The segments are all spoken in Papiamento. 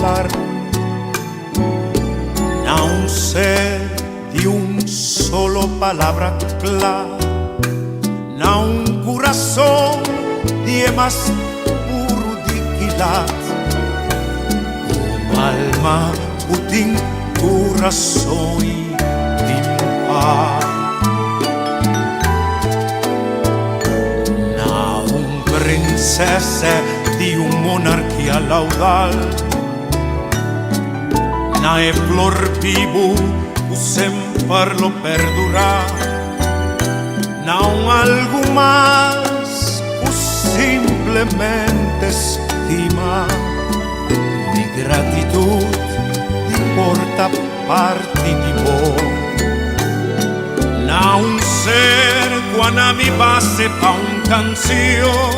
ejemplar. Na un ser di un solo palabra clara. Na un corazón di e mas puro di quilat. Un alma cu tin corazón y tin paz. Na un princesa di un monarquia laudal. Na e flor bibu cu semper lo perdura. Na un algo mas cu simplemente stima. Mi gratitud di por ta parti di bo. Na un ser cu a na mi base pa un cancion.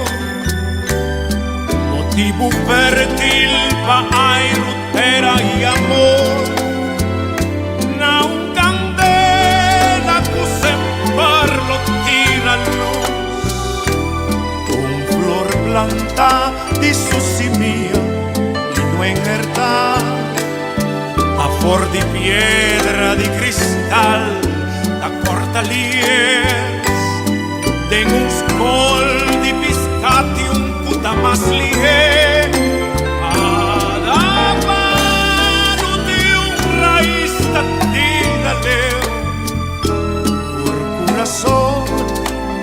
Motibu fertil pa airu, tera y amor. Na un candela cu semper lo tira luz. Un flor planta di su simia y no enherta. A for di piedra di cristal ta corta lies. Den un scol di piscati un puta mas lihe. Cada palo di un raiz ta tira leu. Tur curazon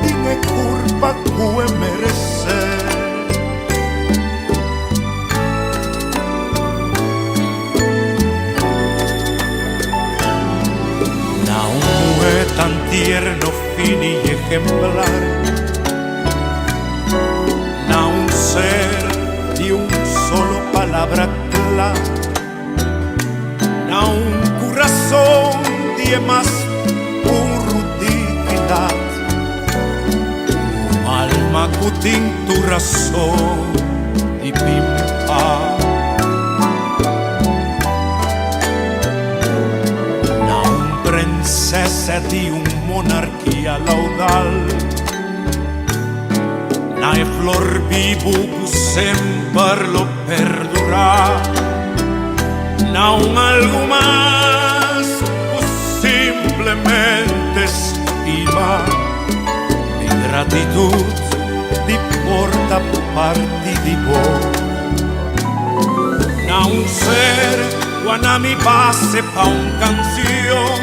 tin e curpa cu e merece. Na un muhe tan tierno, fini y ejemplar. Na un ser di un solo palabra cla. Na un curazon di e mas puro dignidad. Un alma cu tin tur razon di pimpa. Na un princesa di un monarquia laudal. Na e flor bibu cu semper lo perdura. Na un algo mas cu simplemente stima. Mi gratitud di por ta parti di bo. Na un ser cu a na mi base pa un cancion.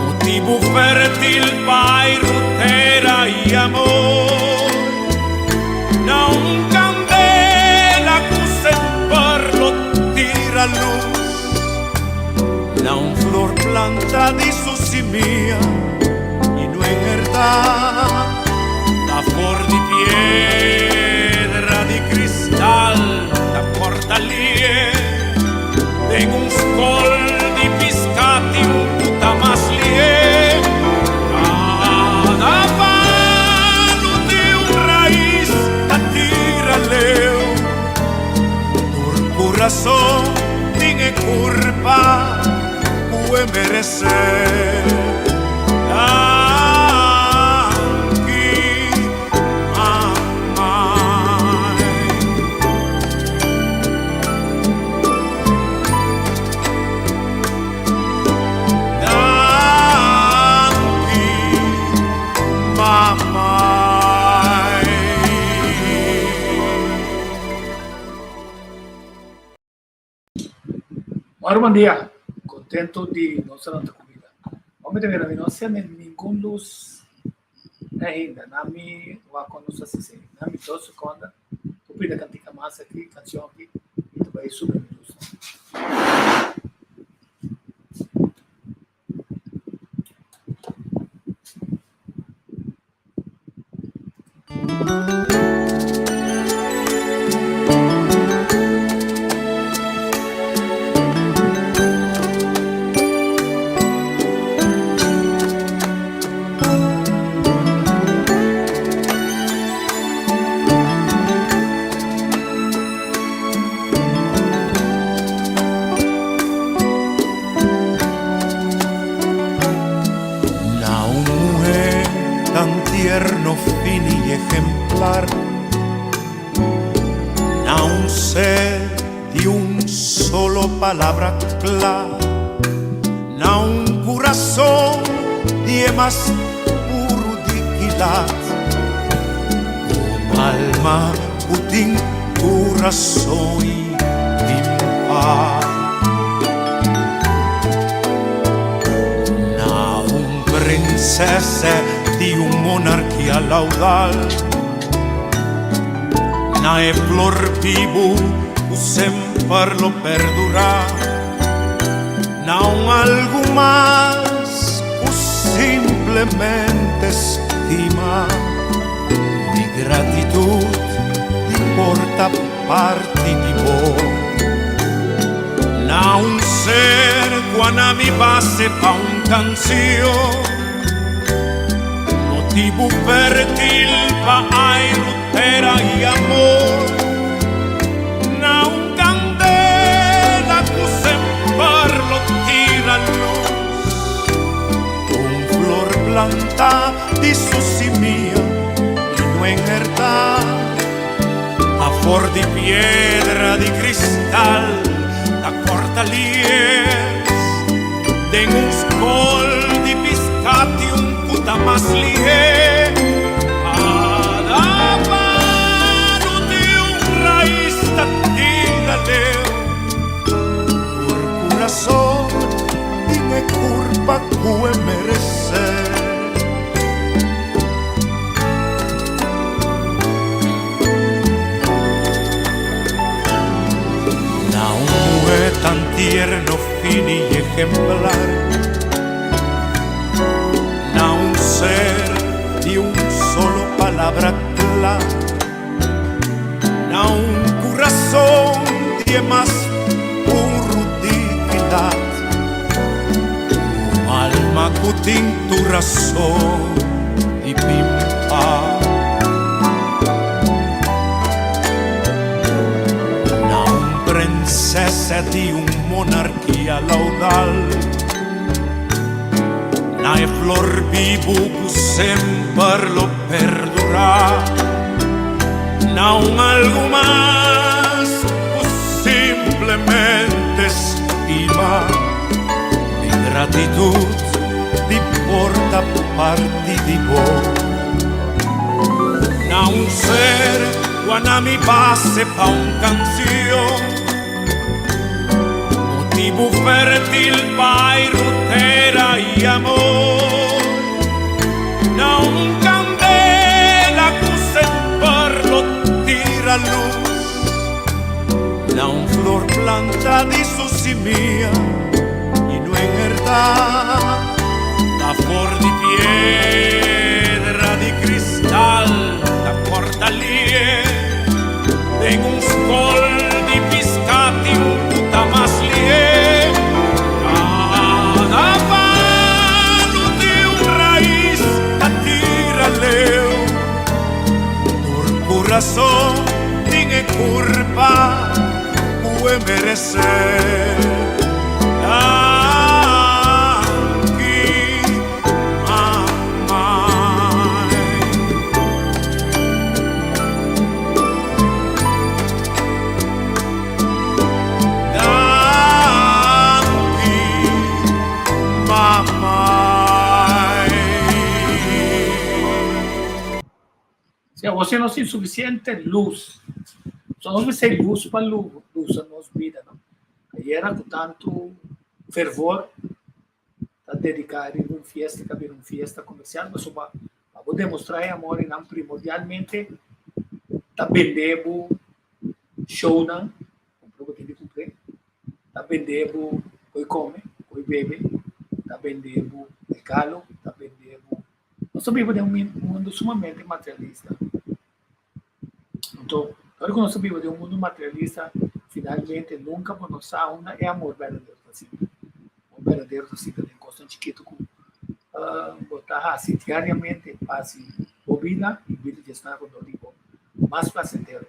Motibu fertil pa airu, tera y amor. Na un candela cu semper lo tira luz. Na un flor planta di su simia y no enherta. Ta for di piedra di cristal ta corta lie. Den un scol di piscati un puta mas lie. Cada palo di un raiz ta tira leu. Tur curazon tin e curpa cu e merece. Danki, mamai. Danki, mamai. Bueno, bon dia. Contento di nos ta na comida. Hombre, te mira, mi no sende ningun luz ainda. Na mi wak con nos así. Na mi dos seconda. Ku pida kantika mas aki, kanshon aki, i ta bai subi mi lus. Na un muhé tan tierno, fini y ejemplar. Na un ser. Di un solo palabra kla Na un kurason di e mas puru di kilat Un alma ku tin kurason i tin pas Na un prinsesa di un monarkia laudal Na e flor bibu ku semper lo perdurá Na un algu mas ku simplemente stima Mi gratitut di por ta parti di bo Na un ser ku a na mi base pa un kansion Motibu fértil pa airu, tera i amor Na un kandela ku semper lo tira lus Un flor plantá di su simia i no enhertá Afor di piedra di kristal ta kòrta lies Den un skol di piskati un ku ta mas lihé Kada palo di un rais ta tira leu Tur kurason tin e kurpa ku e meresé. Na un muhé tan tierno, fini i ejemplar, Na un ser di un solo palabra kla, Na un kurason di e mas puru dignidat, Un alma ku tin tur rason di pimpa. Na un prinsesa di un monarkia laudal, Na e flor bibu ku semper lo perdurá, Na un algu mas ku simplemente stima. Mi gratitut di por ta parti di bo. Na un ser ku a na mi base pa un kansion, Motibu fértil pa airu, tera i amor. Na un kandela ku semper lo tira lus. Na un flor planta di su simia i no enhertá. Ta for di piedra di kristal ta kòrta lie. Den un skol di piská tin un ku ta mas lihé. Kada palu tin un rais ta tira leu. Tur kurason tin e kurpa ku e meresé. Danki, mamai. Danki, mamai. Si awor nos tin sufisiente lus, so nos mester lus pa lusa nos bida, no? Ayera ku tantu fervor ta dediká riba un fiesta ku a bira un fiesta komersial pasobra pa bo demostrá e amor ei nan primordialmente ta bende bo shownan, kumpra bo tin di kumpr'é, ta bende bo koi kome, koi bebe, ta bende bo regalo, ta bende bo. Nos ta biba den un mundu sumamente materialista. Anto, ora ku nos ta biba den un mundu materialista, finalmente nunka bo no sa unda e amor berdadero ta sinta. Amor berdadero ta sinta den kosnan chikitu ku bo ta hasi diariamente pa hasi bo bida i bida di esnan rondó di bo mas plasentero.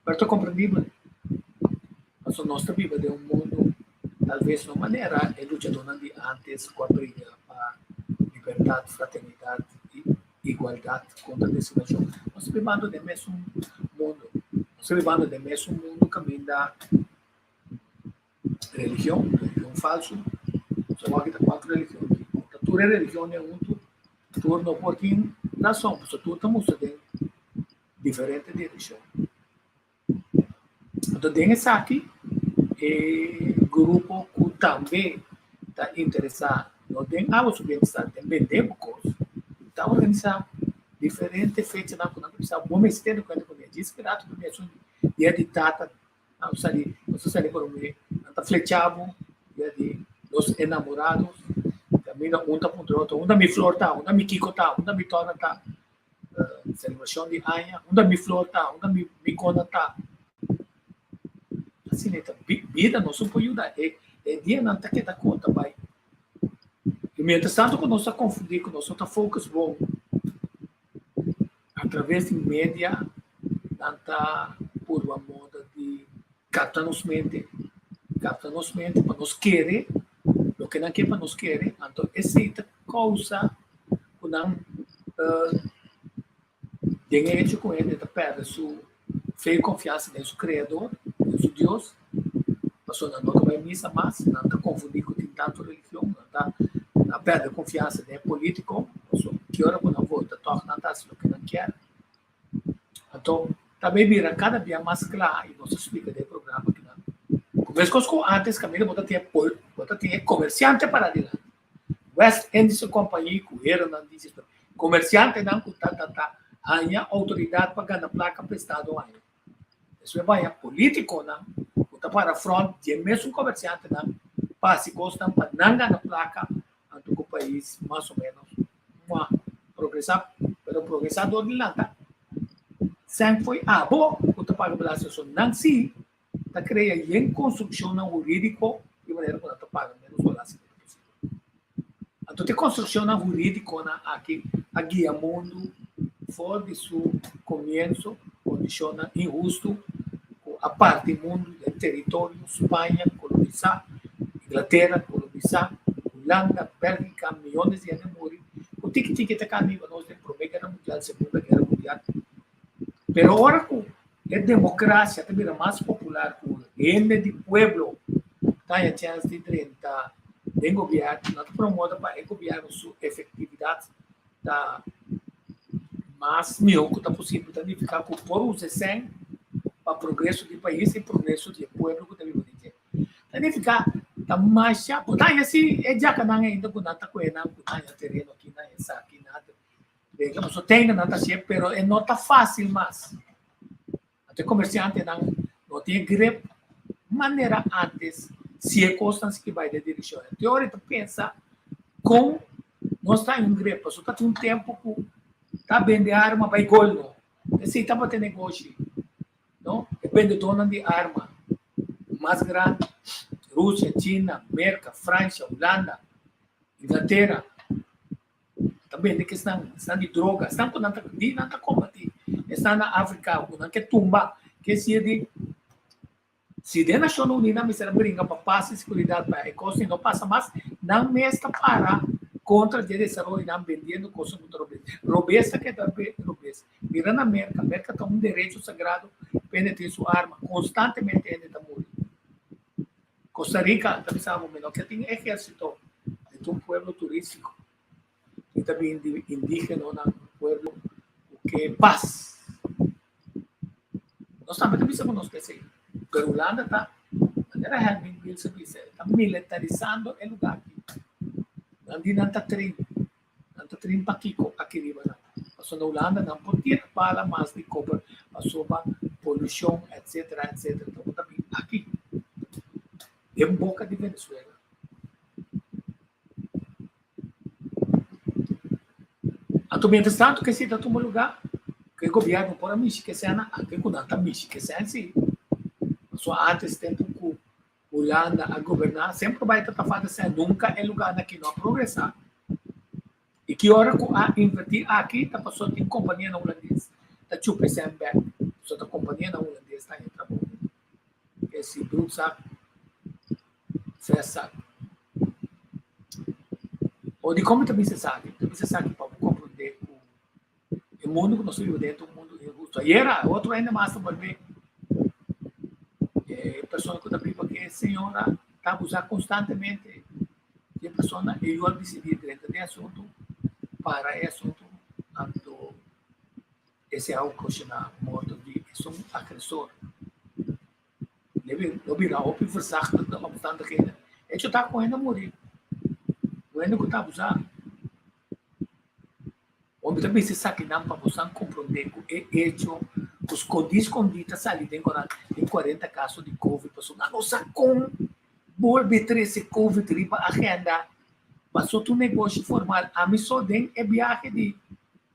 Pero ta komprendibel, pasobra nos ta biba den un mundu talves no manera e luchadónan di ántes ku a briga pa libertat, fraternidat i igualdat kontra desigualshon. Nos ta bibando den mesun mundu. Nos ta bibando den mesun mundu kaminda. Religion, religion falsu. So aki ta kuantu religion tin. Ta tur e religionnan huntu, tur no por tin rason, pasobra tur ta mustra den diferente direkshon. Anto den esaki e grupo ku tambe ta interesá no den abo su bienestar, den bende bo kos, ta organisá diferente fechanan ku nan ta bisa bo mester tene kuenta kuné. Djis ki rato ku mi esun dia di tata nan sali, nos ta sali promé, nan ta flecha bo dia di los enamorados, kaminda un ta puntra otro, unda mi flor ta, unda mi kiko ta, unda mi tòna ta. Celebracion di aña, unda mi flor ta, unda mi mi kona ta. Asina e ta, bida no su por yuda, e e dianan ta keda konta bai. I mientras tanto ku nos ta konfundi, ku nos no ta focus bon, a traves di media nan ta purba moda di kapta nos mente, kapta nos mente pa nos kere loke nan ke pa nos kere, anto esei ta kousa ku nan den e hecho ku hende ta pèrdè su fe i konfiansa den su Kreador, den su Dios, pasobra nan no ta bai misa mas, nan ta konfundí ku tin tantu religion, nan ta a pèrdè konfiansa den e polítiko, pasobra ki ora ku nan vota tòg nan ta hasi loke nan kier. Anto ta bay bira kada bia mas kla i nos a splika den e programa kinan ku meskos ku antes kaminda bo ta tin e pol bo ta tin e komersiante para dilanti. West Indische Compagnie ku heronan di komersiantenan ku ta ta ta haña outoridat pa gana plaka prestado haña. Despues bo haña politikonan ku ta para front di e mesun komersiantenan pa hasi kosnan pa nan gana plaka anto ku pais mas o menos Mua progresá, pero progresá dor di lanta. Sèn foi abo ku ta paga belasting, so nan sí ta krea yen konstrukshonnan hurídiko di manera ku nan ta paga ménos belasting ku ta posibel. Anto te konstrukshonnan hurídikonan aki a guia mundu for di su komienso, kondishonnan inhustu ku a parti mundu den teritorio, Spaña kolonisá, Inglatera kolonisá, Hulanda, Bélgica, miyones di hende muri, ku tiki tiki ta kamiba nos den Promé Guera Mundial, Segunda Guera Mundial. Pero ora ku e demokrasia ta bira mas popular ku hende di pueblo ta haña chèns di drenta den gobièrnu, nan ta promoda pa e gobièrnu su efektividat ta mas mihó ku ta posibel. Ta nifiká ku por usa e sèn pa progreso di pais i progreso di e pueblo ku ta biba den dje. Ta nifiká ta masha, bo ta haña si e djakanan ainda ku nan ta kohe nan ku nan haña tereno aki, nan haña esaki, nan haña regla, pasobra tenga nan ta hasié, pero e no ta fásil mas. Anto e komersiantenan no tin e grip manera antes si e kosnan si ke bai den direkshon. Anto ora e ta pensa kon nos ta haña un grip, pasobra ta tin un tempu ku ta bende arma bai gol no. Esei tabata e negoshi, no? E bendedónan di arma mas grandi, Rusia, China, Merka, Fransha, Hulanda, Inglatera, ta bende ku esnan, esnan di droga, esnan ku nan ta di nan ta kombatí, esnan na Afrika ku nan ke tumba, ke sier di si den Nashonnan Uní nan mester a bringa pa pas i seguridat pa e kos no pasa mas, nan mes ta para kontra di e desaroyonan bendiendo kosnan ku ta robes. Robes ta keda robes. Mira na Merka, Merka ta un derecho sagrado pa hende tin su arma, konstantemente hende ta muri. Costa Rica ta bisa bo mi no ke tin ehérsito, mi ta un pueblo turístiko, mi ta bin di indígenonan, un pueblo ku ke pas. Nos tambe ta bisa ku nos ke esei, pero Hulanda ta, manera Helmin Wiels a bisa, e ta militarisando e lugá aki. Nan di nan ta trin, nan ta trin pakiko aki riba nan. Pasobra na Hulanda nan por tira bala mas di koper pasobra polushon etcetera etcetera ta bin aki den boka di Venezuela. Anto mientras tanto ke esei ta tuma lugá ku e gobièrnu por a mishi ke esena anke ku nan ta mishi ke esena si. Pasobra antes tempu ku Hulanda a goberná semper bai ta tafada esena nunka e lugánan aki no a progresá. I ki ora ku a invertí aki ta pasobra tin kompanianan hulandes ta chupa e sèn bèk, pasobra ta kompanianan hulandes ta haña trabou. Ke si broekzak, vèstzak. O dikon mi ta bisa esaki? Mi ta bisa esaki pa bo komprondé ku e mundu ku nos ta biba den ta un mundu inhustu. Ayera otro hende mas ta bolbe e persona ku ta biba ku e señora. Ta abusá konstantemente di e persona i yu a disidí drenta den e asuntu, para e asuntu, anto esei a okashoná morto di esun agresor. Lo bira hopi verzachtende omstandigheden. Hecho ta ku hende a muri, un hende ku ta abusá. Bo ta bisa esakinan pa bosan komprondé ku e echo ku skondí skondí ta sali den den kuarenta kaso di covid pasobra nan no sa kon bolbe trese covid riba agenda. Paso tur negoshi formal. Ami so den e biahe di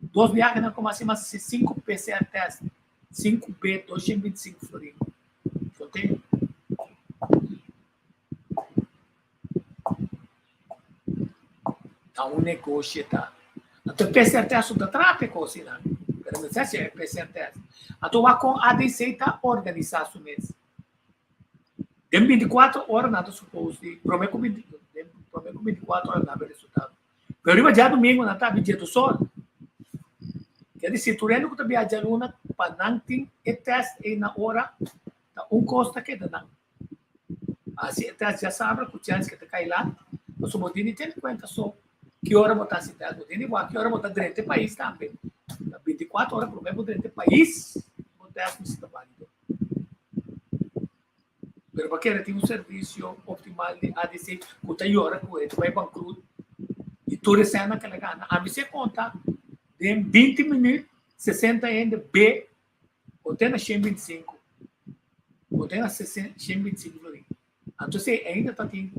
dos biahenan ku mas mas sinku PCR test, sinku B 225 florin. Kont'é. Ta un negoshi ta. Anto e PCR test no ta traha e kosnan. Pero mi sa si e PCR test. Anto wak kon ADC ta organisá su mes. Den 24 ora nan ta supos di, promé ku promé ku 24 ora nan ta resultado. Pero riba djadumingu nan ta abi dje dos or. Ker disi tur hende ku ta biaha djaluna pa nan tin e test ei na ora ta un kos ta keda nan. Hasi e test djasabra ku chèns ke ta kai lat, pasobra bo tin di tene kuenta so ki ora bo ta hasi test, bo tin di wak ki ora bo ta drenta e pais tambe. Ta 24 ora promé bo drenta e pais bo test mester ta bálido. Pero bo kere tin un servisio optimal di ADC ku ta yora ku e ta bai bankrut i tur e sènnan ke el a gana. Ami si e konta den 20 minüt 60 hende be Bo ten na 125. Bo ten na 125 florin. Anto si ainda ta tin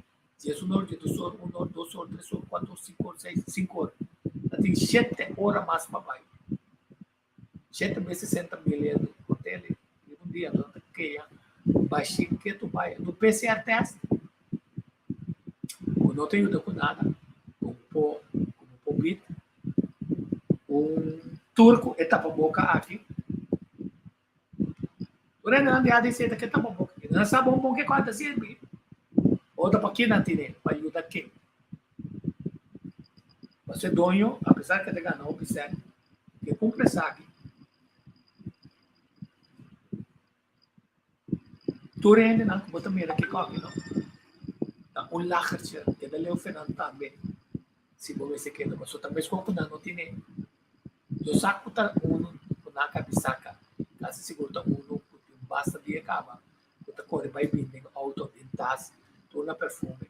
11 or, 12 or, 1 or, 2 or, 3 or, 4 or, 5 or, 6, 5 or. Ta tin 7 ora mas pa bai. 7 bes 60 mil euro. Hotel riba un dia anto ta kea bashi ketu bai. Anto PCR test bo no ta yuda ku nada. Bo por bo por bit Un tur ku e tapaboka aki. Tur hendenan di ADC ta ke tapaboka aki. Nan sa bon bon ke kos ta sirbi. Otro pa kinan tine? Pa yuda ken? Pasobra e doño, apesar ke ta gana hopi sèn, ke kumpli esaki. Tur hendenan ku bo ta mira kiko aki no ta un lagertje keda leu fe nan tambe si bo mester keda pasobra ta meskos ku nan no tene yo sa ku ta unu ku nan a kabi saka kasi sigur ta unu ku tin basta dia kaba ku ta kore bai bini den outo den tas tur na perfume.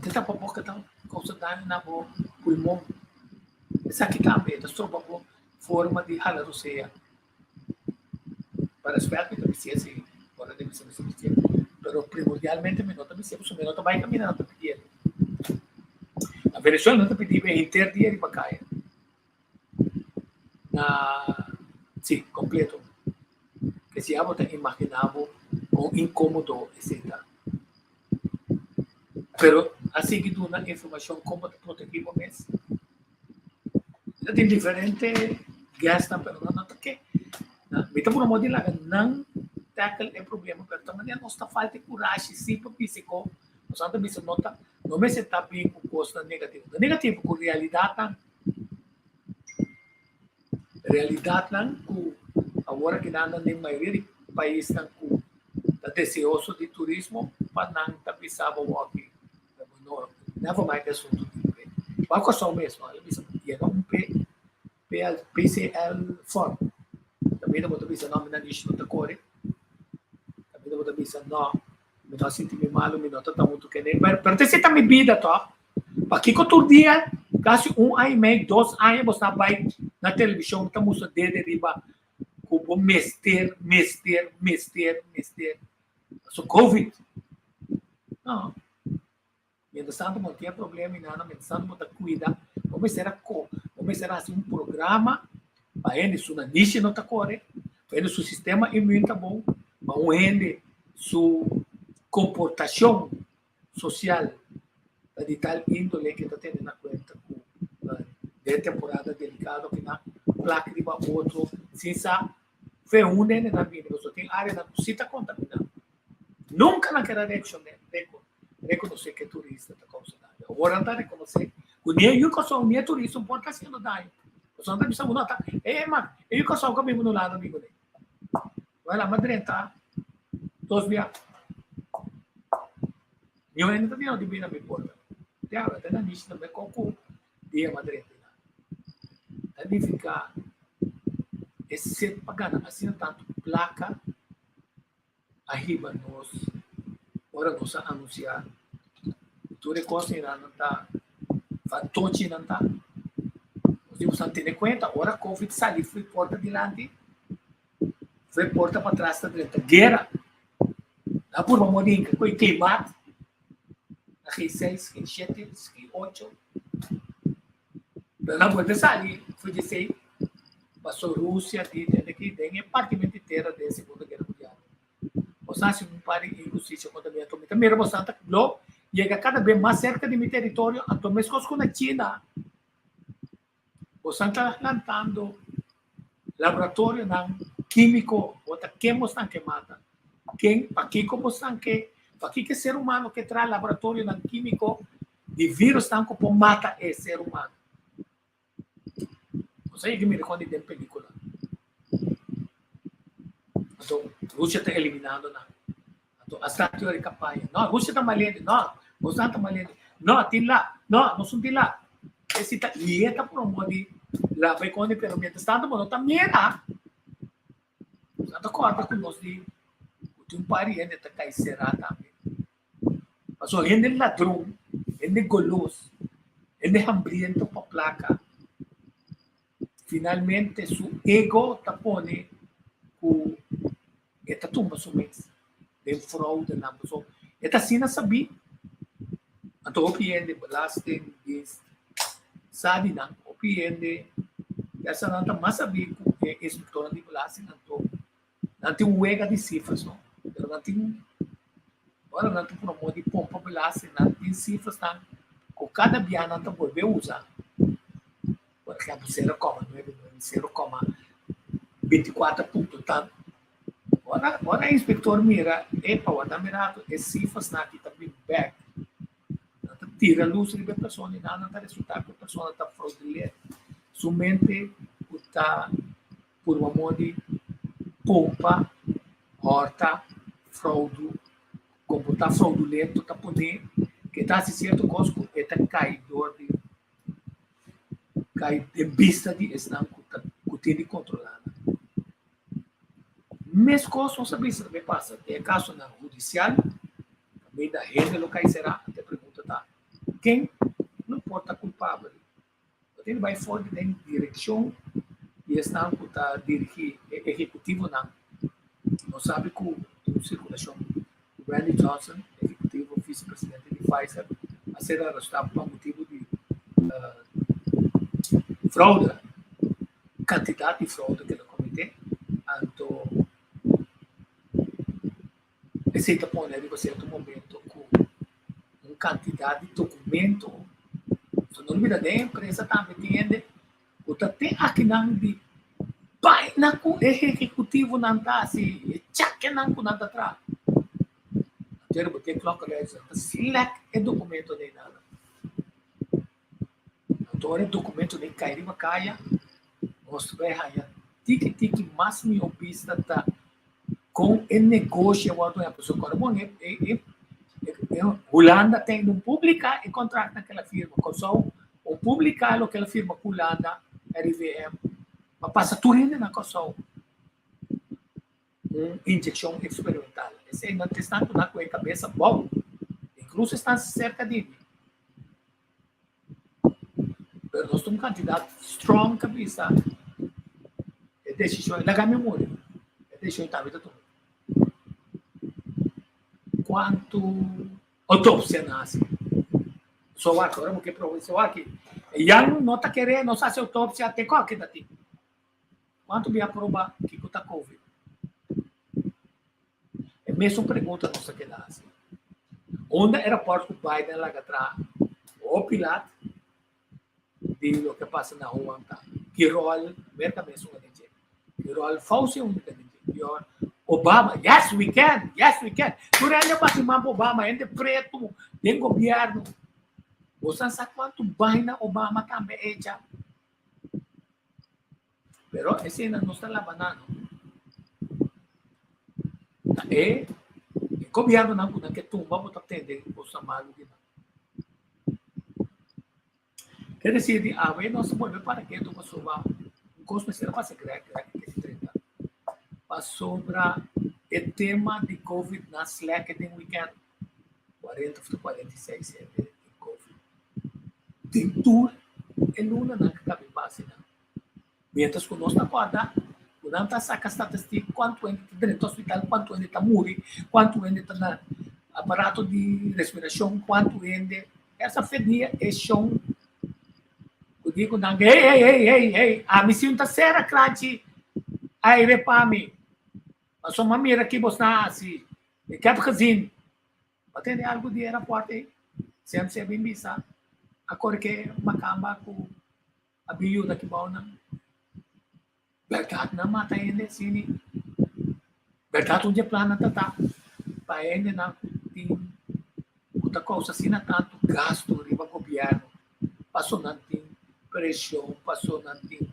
Te tapa boka ta kousa daño na bo pulmon. Esaki tambe ta stroba bo forma di hala rosea. Pa respet mi ta bis'é si, ora di bisa mi ta bis'é, pero primordialmente mi no ta bis'é pasobra mi no ta bai kaminda nan ta pidié. Na Venezuela nan ta pidi mi henter dia riba kaya. Na, si, kompleto. Ke si abo ta imaginá bo kon inkomodo esei ta. Pero a sigui duna informashon kon bo ta protegí bo mes. Ta tin diferente guestnan pero nan no ta ke. Mi ta pone modo di laga nan tackle e problema pero ta manera nos ta falta e kurashi si pa bisa e ko. Nos ta bisa no ta no mester ta bin ku kosnan negativo. Ta negativo ku realidatnan. Realidatnan ku awor aki nan ta den mayoria di paisnan ku ta deseoso di turismo pa nan ta bisa bo aki no never mind e asuntu di P. Wak Kòrsou mes no el a bisa yega un P PL PCL form kaminda bo ta bisa no mi nanishi no ta kore kaminda bo ta bisa no mi no a sinti mi malu mi no ta ta huntu kende pero ta esei ta mi bida tòg. Pakiko tur dia, kasi un aña i mei, dos aña bo sta bai na televishon ta mustra dede riba ku bo mester, mester, mester, mester. Paso covid. No. Mientras tanto bo no tin e problema i nada, mientras tanto bo ta kuida, bo mester a ko, bo mester a hasi un programa pa hende su nanishi no ta kore, pa hende su sistema inmun ta bon, pa un hende su komportashon sosial ta di tal índole ke ta tene na kuenta ku den temporada delikado ku nan plak riba otro sin sa fe hunde hende nan bini pasobra tin áreanan ku si ta kontaminá. Nunka nan keda reakshoné, rekonosé ke turista ta kousa daño. Awor nan ta rekonosé ku ni e yu Kòrsou ni e turista no por ta hasiendo daño. Pasobra nan ta bisa ku no ta, e man, e yu Kòrsou ka bin ku no lado amigu den. Wèl, a drenta dos bia. Niun hende ta dina di bini na mi porta. Te awe te na nishi tambe kon ku dia madrente nan. Ta nifiká e set pa gana asina tantu plaka a hiba nos ora nos a anunsiá tur e kos einan nan ta fantochi nan ta. Nos dios nan tene kuenta ora covid sali for e porta dilanti for e porta patras ta drenta guera. Nan purba modi hinka ku e klimat na G6, G7, G8. Pero nan bolbe sali for di esei paso Rusia di tende aki den e partimentu di tera den Segunda Guera Mundial. Boso hasi un par di inhustisia kontra mi. Anto mi ta mira boso ta lo yega kada bes mas serka di mi teritorio, anto meskos ku na China boso ta lantando laboratorionan kímiko, bo ta ken boso ke mata, ken, pakiko boso ke, pakiko e ser humano ke traha laboratorionan kímiko di virusnan ku por mata e ser humano. Bo sa yega mira kon di den pelikula. Anto Rusia ta eliminando nan. Anto asta tin ora kampaña. No, Rusia ta malende. No, boso ta malende. No, tin la. No, nos no tin la. Esi ta lihe ta promo di laba e koni, pero mientras tanto bo no ta mira. Bo ta kòrda ku nos di ku tin un par di hende ta kai será tambe. Pasobra hende ladron, hende golos, hende hambriento pa plaka, finalmente su ego ta pone ku e ta tumba su mes den fraudenan. Pasobra e ta asina sabí. Anto hopi hende, belastingdienst sa di nan, hopi hende ya sa nan ta mas sabí ku e inspektornan di belasting. Anto Nan tin un wega di sifras no, pero nan tin ora nan ta promo di pompa belasting nan tin sifrasnan ku kada bia nan ta bolbe usa. Por ehempel sero koma nuebe nuebe, sero koma binti kuater punto tantu. Ora ora e inspektor mira, epa wak mira ku e sifrasnan aki ta bin bek, nan ta tira lus riba e persona i nan ta resulta ku e persona ta fraudulento. Su mente ku ta Purba modi pompa, hòrta, froudu, komportá fraudulento ta pone ku e ta hasi sierto kos ku e ta kai dor di kai den bista di esnan ku ta ku tin di kontrolá nan. Meskos nos a bisa tambe pasa den e kasonan hudisial kaminda hende lo kai será, anto e pregunta ta, ken lo por ta kulpabel? Bo tin di bai for di den direkshon di esnan ku ta dirigí e ehekutivonan. Nos sabi ku tin un sirkulashon ku Randy Johnson, ehekutivo visepresidente di Pfizer, a ser arestá pa motibu di froude, kantidat di froude ku el a kometé. Anto esei ta pone riba sierto momento ku un kantidat di dokumento. So no olbida den empresa tambe tin hende ku ta te akinan di baina ku e ehekutivonan ta hasi, e chakenan ku nan ta traha. Anto bo tin klòk ta slèk e dokumento den nan. Anto ora e dokumento den kai riba kaya, nos ta bai haña tiki tiki mas mihó bista ta kon e negoshi a wòrdu hèn. Pasobra kòrda bon e e e Hulanda ta ainda un publiká e kontraktnan ku el a firma. Kòrsou un publiká loke el a firma ku Hulanda, RIVM, pa pasa tur hende na Kòrsou un inyekshon eksperimental. Esei nan ta esnan ku nan ku e kabesa bou, inkluso esnan serka di mi. Pero nos ta un kantidat strong ka bisa e desishon, laga mi muri, e desishon tambe ta tuma. Kuantu outopsia nan hasi? So wak, ora bo ke proba so wak, e yan no ta kere nos hasi outopsia te koke ta tin. Kuantu bia proba kiko ta covid? E mesun pregunta nos ta keda hasi. Unda e rapòrt ku Biden a laga traha hopi lat di loke a pasa na Wuhan ta? Ki ròl Merka mes hunga den dje? Ki ròl Fauci hunga den dje? Ki ròl Obama? Yes we can! Yes we can! Tur hende a bati man pa Obama, hende pretu den gobièrnu. Boso sa kuantu baina Obama tambe a echa? Pero eseinan no ta laba nan. Ta e. Gobièrnunan ku nan ke tumba bo ta tende kosnan malu di nan. Ke desir di awe nos ta bolbe para ketu pasobra un kos mester a pasa Greg, Greg ke di 30. Pasobra e tema di Covid na slèk den wikènt. 40 òf 46 hende tin Covid. Den tur e lunanan ku ta bin pasa nan. Mientras ku nos ta kòrda ku nan ta saka statistik kuantu hende ta drenta hospital, kuantu hende ta muri, kuantu hende ta na aparato di respirashon, kuantu hende. Esa fe dia e shon ku di ku nan hey hey hey hey hey ami si un ta sera kranchi aire pa mi pasobra mi a mira ki bos ta hasi ik heb gezien. Bo a tende algu di e rapòrt ei? CMC a bin bisa a kore ke makamba ku a bin yuda ki bou nan. Bèrdat nan mata hende asini? Bèrdat un dje plannan ta ta pa hendenan ku tin ku ta kousa asina tantu gastu riba gobièrnu paso nan tin preshon, paso nan tin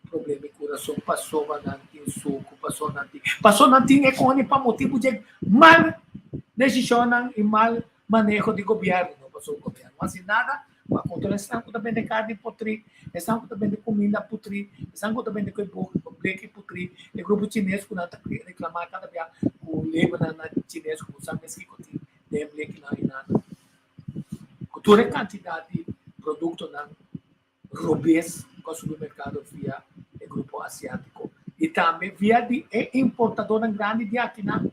problema di kurason, pasobra nan tin suku, paso nan tin paso nan tin e koni pa motibu dje mal desishonnan i mal maneho di gobièrnu. No pasobra gobièrnu no hasi nada pa kontrola esnan ku ta bende karni putri, esnan ku ta bende kuminda putri, esnan ku ta bende ku e bleki putri, e grupo chines ku nan ta reklamá kada bia ku labelnan na chines ku bo sa mes kiko tin den e blekinan i nada. Ku tur e kantidat di produktonan robes ku a subi merkado via e grupo asiátiko i tambe via di e importadónan grandi di akinan.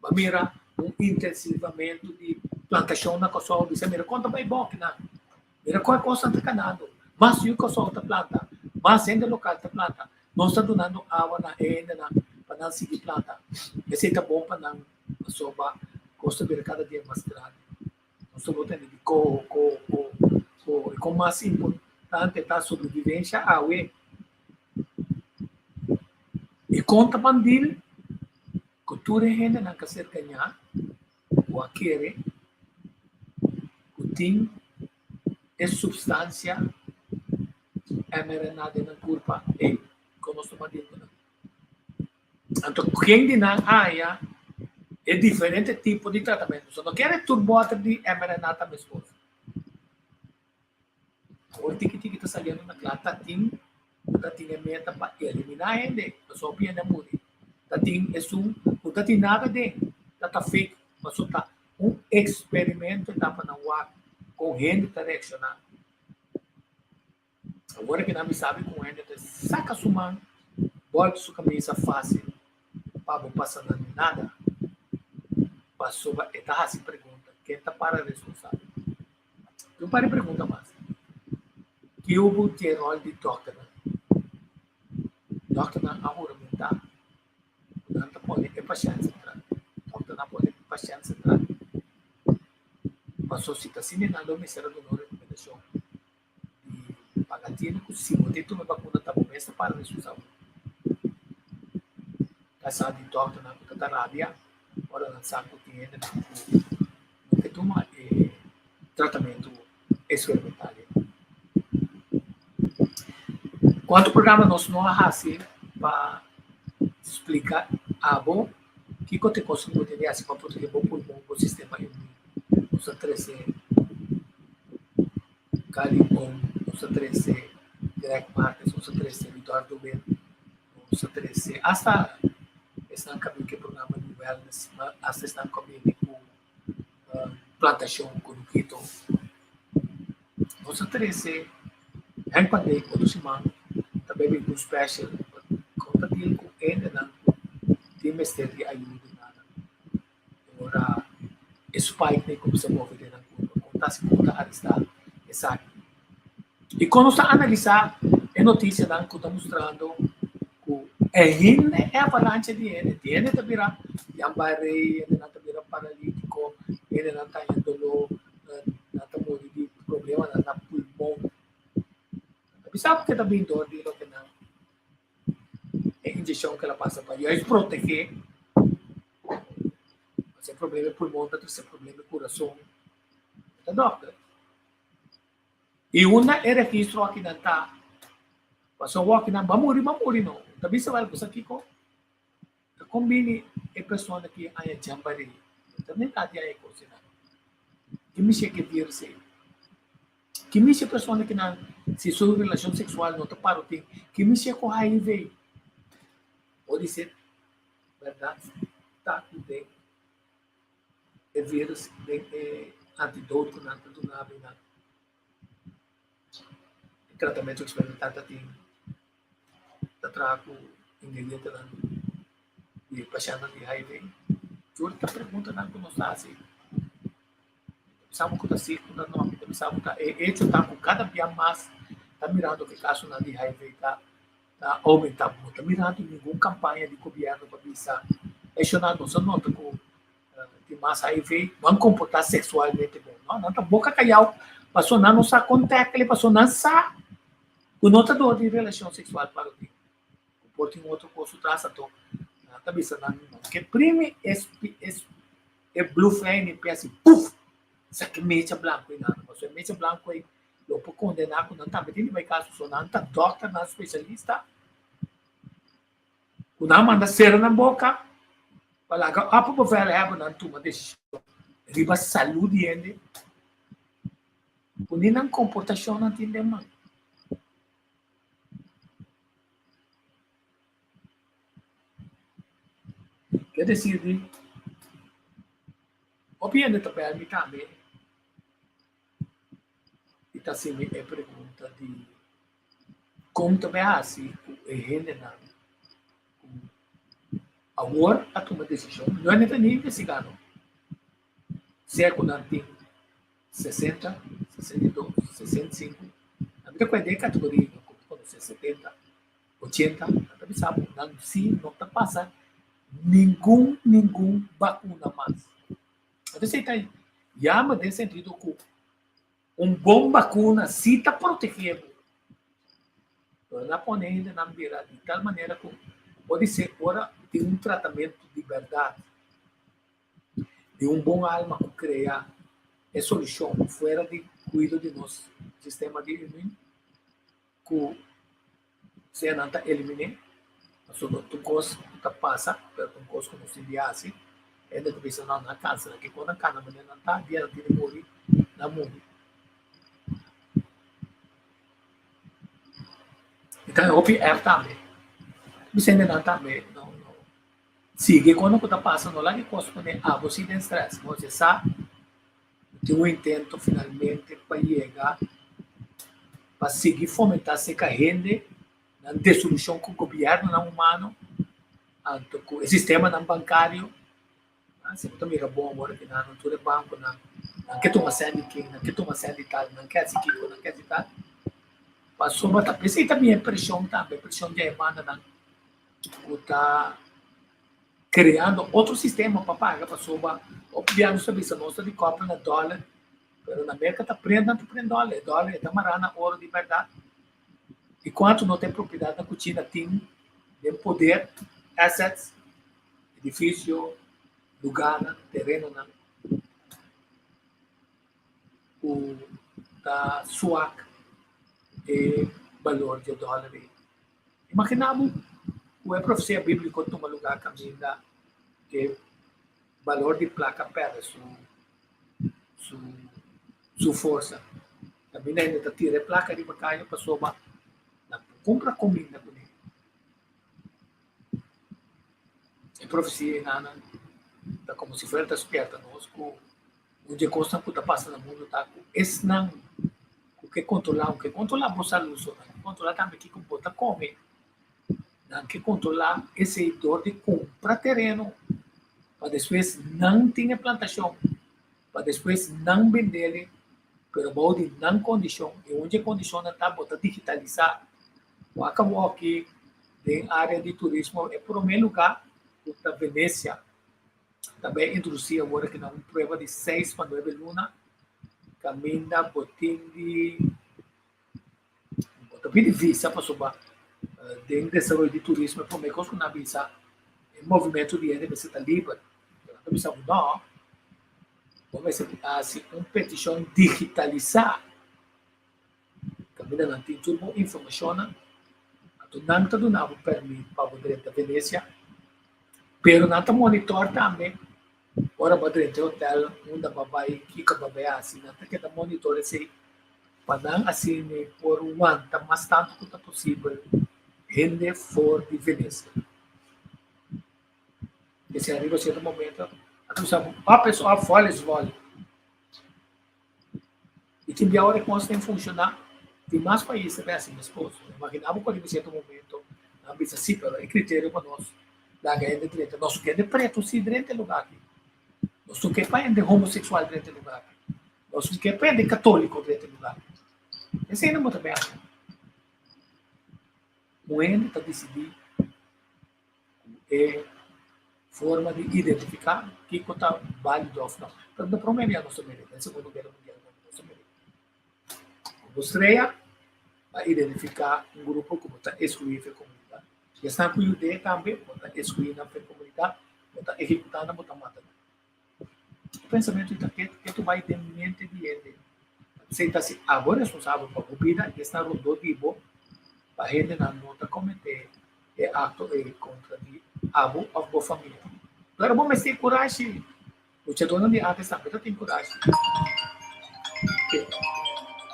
Bo a mira un intensivamentu di plantashon na Kòrsou, bisa mira kon ta bai bon akinan, mira kon e kosnan ta kanando, mas yu Kòrsou ta planta, mas hende lokal ta planta, nos ta dunando awa na e hendenan pa nan sigui planta, esei ta bon pa nan pasobra kos ta bira kada dia mas grandi. Nos ta por tende di ko, ko, ko, ko, i kon mas importante ta sobrevivensha awe. I kon ta bandil ku tur e hendenan ka ser gañá ku a kere ku tin e supstansia mRNA den nan kurpa, ey, kon nos ta bandil ku nan? Anto ken di nan haya e diferente tipo di tratamentu. So no kere tur bòter di mRNA ta meskos. Awor tiki tiki ta saliendo na kla ta tin ku ta tin e meta pa eliminá hende, pasobra hopi hende a muri. Ta tin esun ku ta tin nada den, ta ta fake, pasobra ta un eksperimento e ta pa nan wak kon hende ta reakshoná. Awor ke nan mi sabi ku un hende ta saka su man bòlta su kamisa fásil pa bo pasa nan nada, pasobra e ta hasi pregunta, ken ta para responsabel? I un par di pregunta mas, Kiubo tin e ròl di dòkternan? Dòkternan a huramentá ku nan ta pone e pashènt sentral. Dòkternan a pone e pashènt sentral. Pasobra si ta asina nan lo mester a duna un rekomendashon di paga tinu ku si bo tin tuma e bakuna ta bo mes ta para responsabel. Ta sa di dòkternan ku ta ta rabia ora nan sa ku tin hendenan ku no ke tuma e tratamentu eksperimental ei. Kuantu programa nos no a hasi pa splika abo kiko ta e kos ku bo tin di hasi pa protegé bo pulmon, bo sistema inmun? Nos a trese Cali Boom, nos a trese Greg Marques, nos a trese Vidor Dubé, nos a trese hasta esnan ku a bin ku e programa di wellness, hasta esnan ku a bini ku plantashon kunukito. Nos a trese Henk van Dijk otro siman ta bai bin ku un special kon ta deal ku hendenan ku tin mester di ayuda nada. Ora e spike ta kuminsá move den nan kurpa, kon ta hasi kon ta arestá esaki. I kon nos ta analisá e notisianan ku ta mustrando ku e hende e avalancha di hende, di hende ta bira yambaré, hendenan ta bira paralítiko, hendenan ta haña doló, nan ta muri di problemanan na pulmon. Nan ta bisa ku ta bin dor di loke nan e inyeccion cu el a pasa pa juist protege pasobra e problema di pulmon ta trece problema di curason. E ta dokter. Y unda e registro akinan ta? Pasobra awor akinan ba muri, ba muri no. Ta bisa wel, bo sa kico? Kon bini e persona ki haña jambarí no ta neta di haña e kosnan? Ki mishi ke virus ei? Ki mishi e persona ki nan si su relashon seksual no ta para tin? Ki mishi ku HIV? Pode ser bèrdat ta ku den e virus den e antidoto ku nan ta duna nan e tratamentu eksperimental ta tin ta traha ku ingredientenan di pashèntnan di HIV. Tur ta preguntanan ku nos ta hasi. Bisa bo ku ta si ku ta no, mi ta bisa bo ta e echo ta ku kada bia mas ta mirando ku e kasonan di HIV ta ta oumentá. Bo no ta mirando ningun kampaña di gobièrnu pa bisa eshonan nos a nota ku tin mas HIV, ban komportá seksualmente bon. No, nan ta boka kayau pasobra nan no sa kon tèkele, pasobra nan sa ku no ta dor di relashon seksual pa tin. Ku por tin otro kos su tras anto nan ta bisa nan no ke primi e blufein e pia asi puf! Sa ke mecha blanku ei nan, pasobra e mecha blanku ei lo por kondená ku nan tambe tin di bai kaso, so nan ta dòkternan spesialista ku nan manda sera nan boka pa laga opo bevelhebber nan tuma desishon riba salú di hende ku ni nan komportashon nan tin den man. Ke desir di hopi hende ta bèl mi tambe i ta hasi mi e pregunta di kon ta bai hasi ku e hendenan ku awor a tuma desishon, no hende ta ni investigá no, sea ku nan tin 60, 62, 65, nan ta kuenta e kategoria ku ta konosé 70, 80, nan ta bisa bo nan si no ta pasa ningun ningun bakuna mas. Entonces esei ta yama den sentido ku un bon bakuna si ta protegé bo. Pero nan a pone hendenan bira di tal manera ku por di ora tin un tratamentu di bèrdat di un bon alma ku krea e solushon fuera di kuido di nos sistema di imun ku sea nan ta eliminé, pasobra tur kos ku ta pasa, pero ta un kos ku nos tin di hasi, hende ta bisa nan a kansa nan ke kon nan kana manera nan ta, dia nan tin di muri, nan muri. I ta hopi erg tambe, bisa hendenan tambe no no sigui kono ku ta pasa, no laga e kos pone abo si den stress, bo sa tin un intento finalmente pa yega pa sigui fomentá serka hende nan desolushon ku gobièrnunan humano anto ku e sistemanan bankario. Si bo ta mira bon awor aki nan tur e bankonan nan ke tuma sèn di ken, nan ke tuma sèn di tal, nan ke hasi kiko, nan ke hasi tal. Pasobra ta p'esei ta bin e preshon tambe, preshon di e bandanan ku ta kreando otro sistema pa paga pasobra hopi bia nos ta bisa nos ta di kòpla na dòler pero na Merka ta prende nan ta prende dòler e dòler e ta mará na oro di bèrdat i kuantu no ta e propiedatnan ku China tin den poder assets edifisio lugánan terenonan ku ta suak e balor di e dòler ei. Imaginá bo ku e profesia bíbliko tuma lugá kaminda e balor di plaka pèrdè su su su forsa. Kaminda hende ta tira e plaka riba kaya pasobra nan por kumpra kuminda kuné. E profesia enanan ta komo si fuera ta spièrta nos ku un di e kosnan ku ta pasa na mundu ta ku esnan ku ke kontrolá, ku ke kontrolá bo salú so, nan ke kontrolá tambe kiko bo ta kome, nan ke kontrolá esei dor di kumpra tereno pa despues nan tin e plantashon, pa despues nan bendele, pero bou di nan kondishon, i un di e kondishonnan ta bo ta digitalisá. Wak awoki den área di turismo e promé lugá ku ta Venecia. Ta bay introduci awor aki na un prueba di 6 pa 9 luna caminda bo tin di bo ta pidi visa pasobra den desaroyo di turismo e prome cos cu nan a bisa e movimento di hende mester ta liber pero nan ta bisa bo no bo mester haci un peticion digitalisa caminda nan tin tur bo informacionnan anto nan ta duna bo permit pa bo drenta Venecia. Pero nan ta monitor tambe ora bo a drenta e hotel, unda bo a bai, kiko bo a bai hasi. Nan ta keda monitor esei pa nan asina por wanta mas tantu ku ta posibel hende for di Venecia. Esei ariba sierto momento a kuminsá op is op, vol is vol. I tin bia ora e kos ta funshoná, tin mas pais ta hasi meskos. Imaginá bo ku riba sierto momento nan bisa sí, pero e kriterio pa nos laga hende drenta, nos no ke hende pretu sí drenta e lugá aki, nos no ke pa hende homoseksual drenta e lugá aki, nos no ke pa hende katóliko drenta e lugá aki. Esei nan bo ta bèrdè. Un hende ta disidí ku e forma di identifiká kiko ta bálido òf no. Pero na promé bia nos ta mira, den Segundo Guera Mundial tambe nos ta mira. Ku bo strea pa identifiká un grupo ku bo ta eskluí for e komunidat. I esnan ku yud'é tambe bo ta eskluí nan for e komunidat, bo ta ehekutá nan, bo ta mata nan. E pensamentu ta ke ke ta bai den mente di hende. P'esei ta si abo responsabel pa bo bida i esnan rondó di bo pa hendenan no ta kometé e akto ei kontra di abo òf bo famia. Pero bo mester kurashi. Luchadónan di antes tambe ta tin kurashi.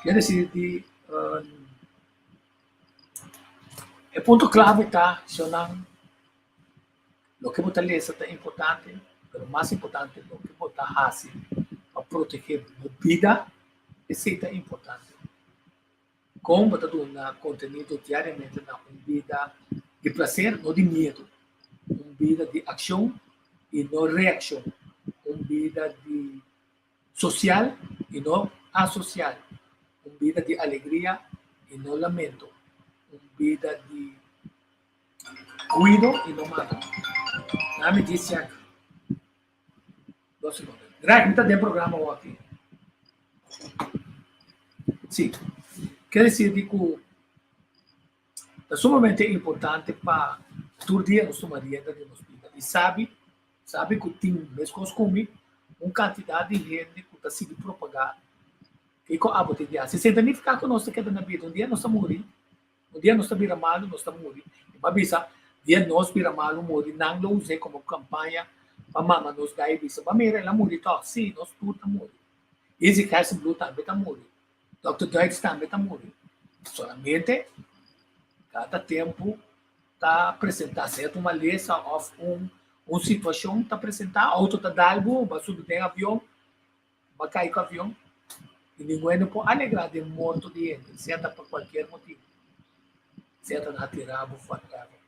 Ke desir di e punto klave ta shonnan. Loke bo ta lesa ta importante, pero mas importante loke bo ta hasi pa protegé bo bida, esei ta importante. Kon bo ta duna kontenido diariamente na un bida di plaser, no di miedu, un bida di akshon i no reakshon, un bida di sosial i no asosial, un bida di alegria i no lamento, un bida di Cuido y no mata. Dame dies check. Dos segundos. Greg, mi ta den programa awor aki. Sí. Quiere decir di cu ta sumamente importante pa tur dia nos tuma rienda di nos bida. Y sabi, sabi cu tin, mescos cu mi, un cantidad di hende cu ta sigui propaga kico abo tin di haci. Sin ta nifica cu nos ta keda na bida. Un dia nos ta muri. Un dia nos ta bira malu, nos ta muri. Mi pa bisa, dia nos bira malu, muri, nan lo us'é komo kampaña pa mama nos gai bisa, Ba mira, el a muri tòg. Sí, nos tur ta muri. Isaac Hassenbloed tambe ta muri. Dòkter Duits tambe ta muri. Solamente kada tempu ta presentá sierto malesa òf un un situashon ta presentá, outo ta dal bo, bo a subi den avion, Bo a kai ku avion i ningun no por alegrá den morto di hende, sea ta pa kualkier motibu, sea ta na tira bo whatever.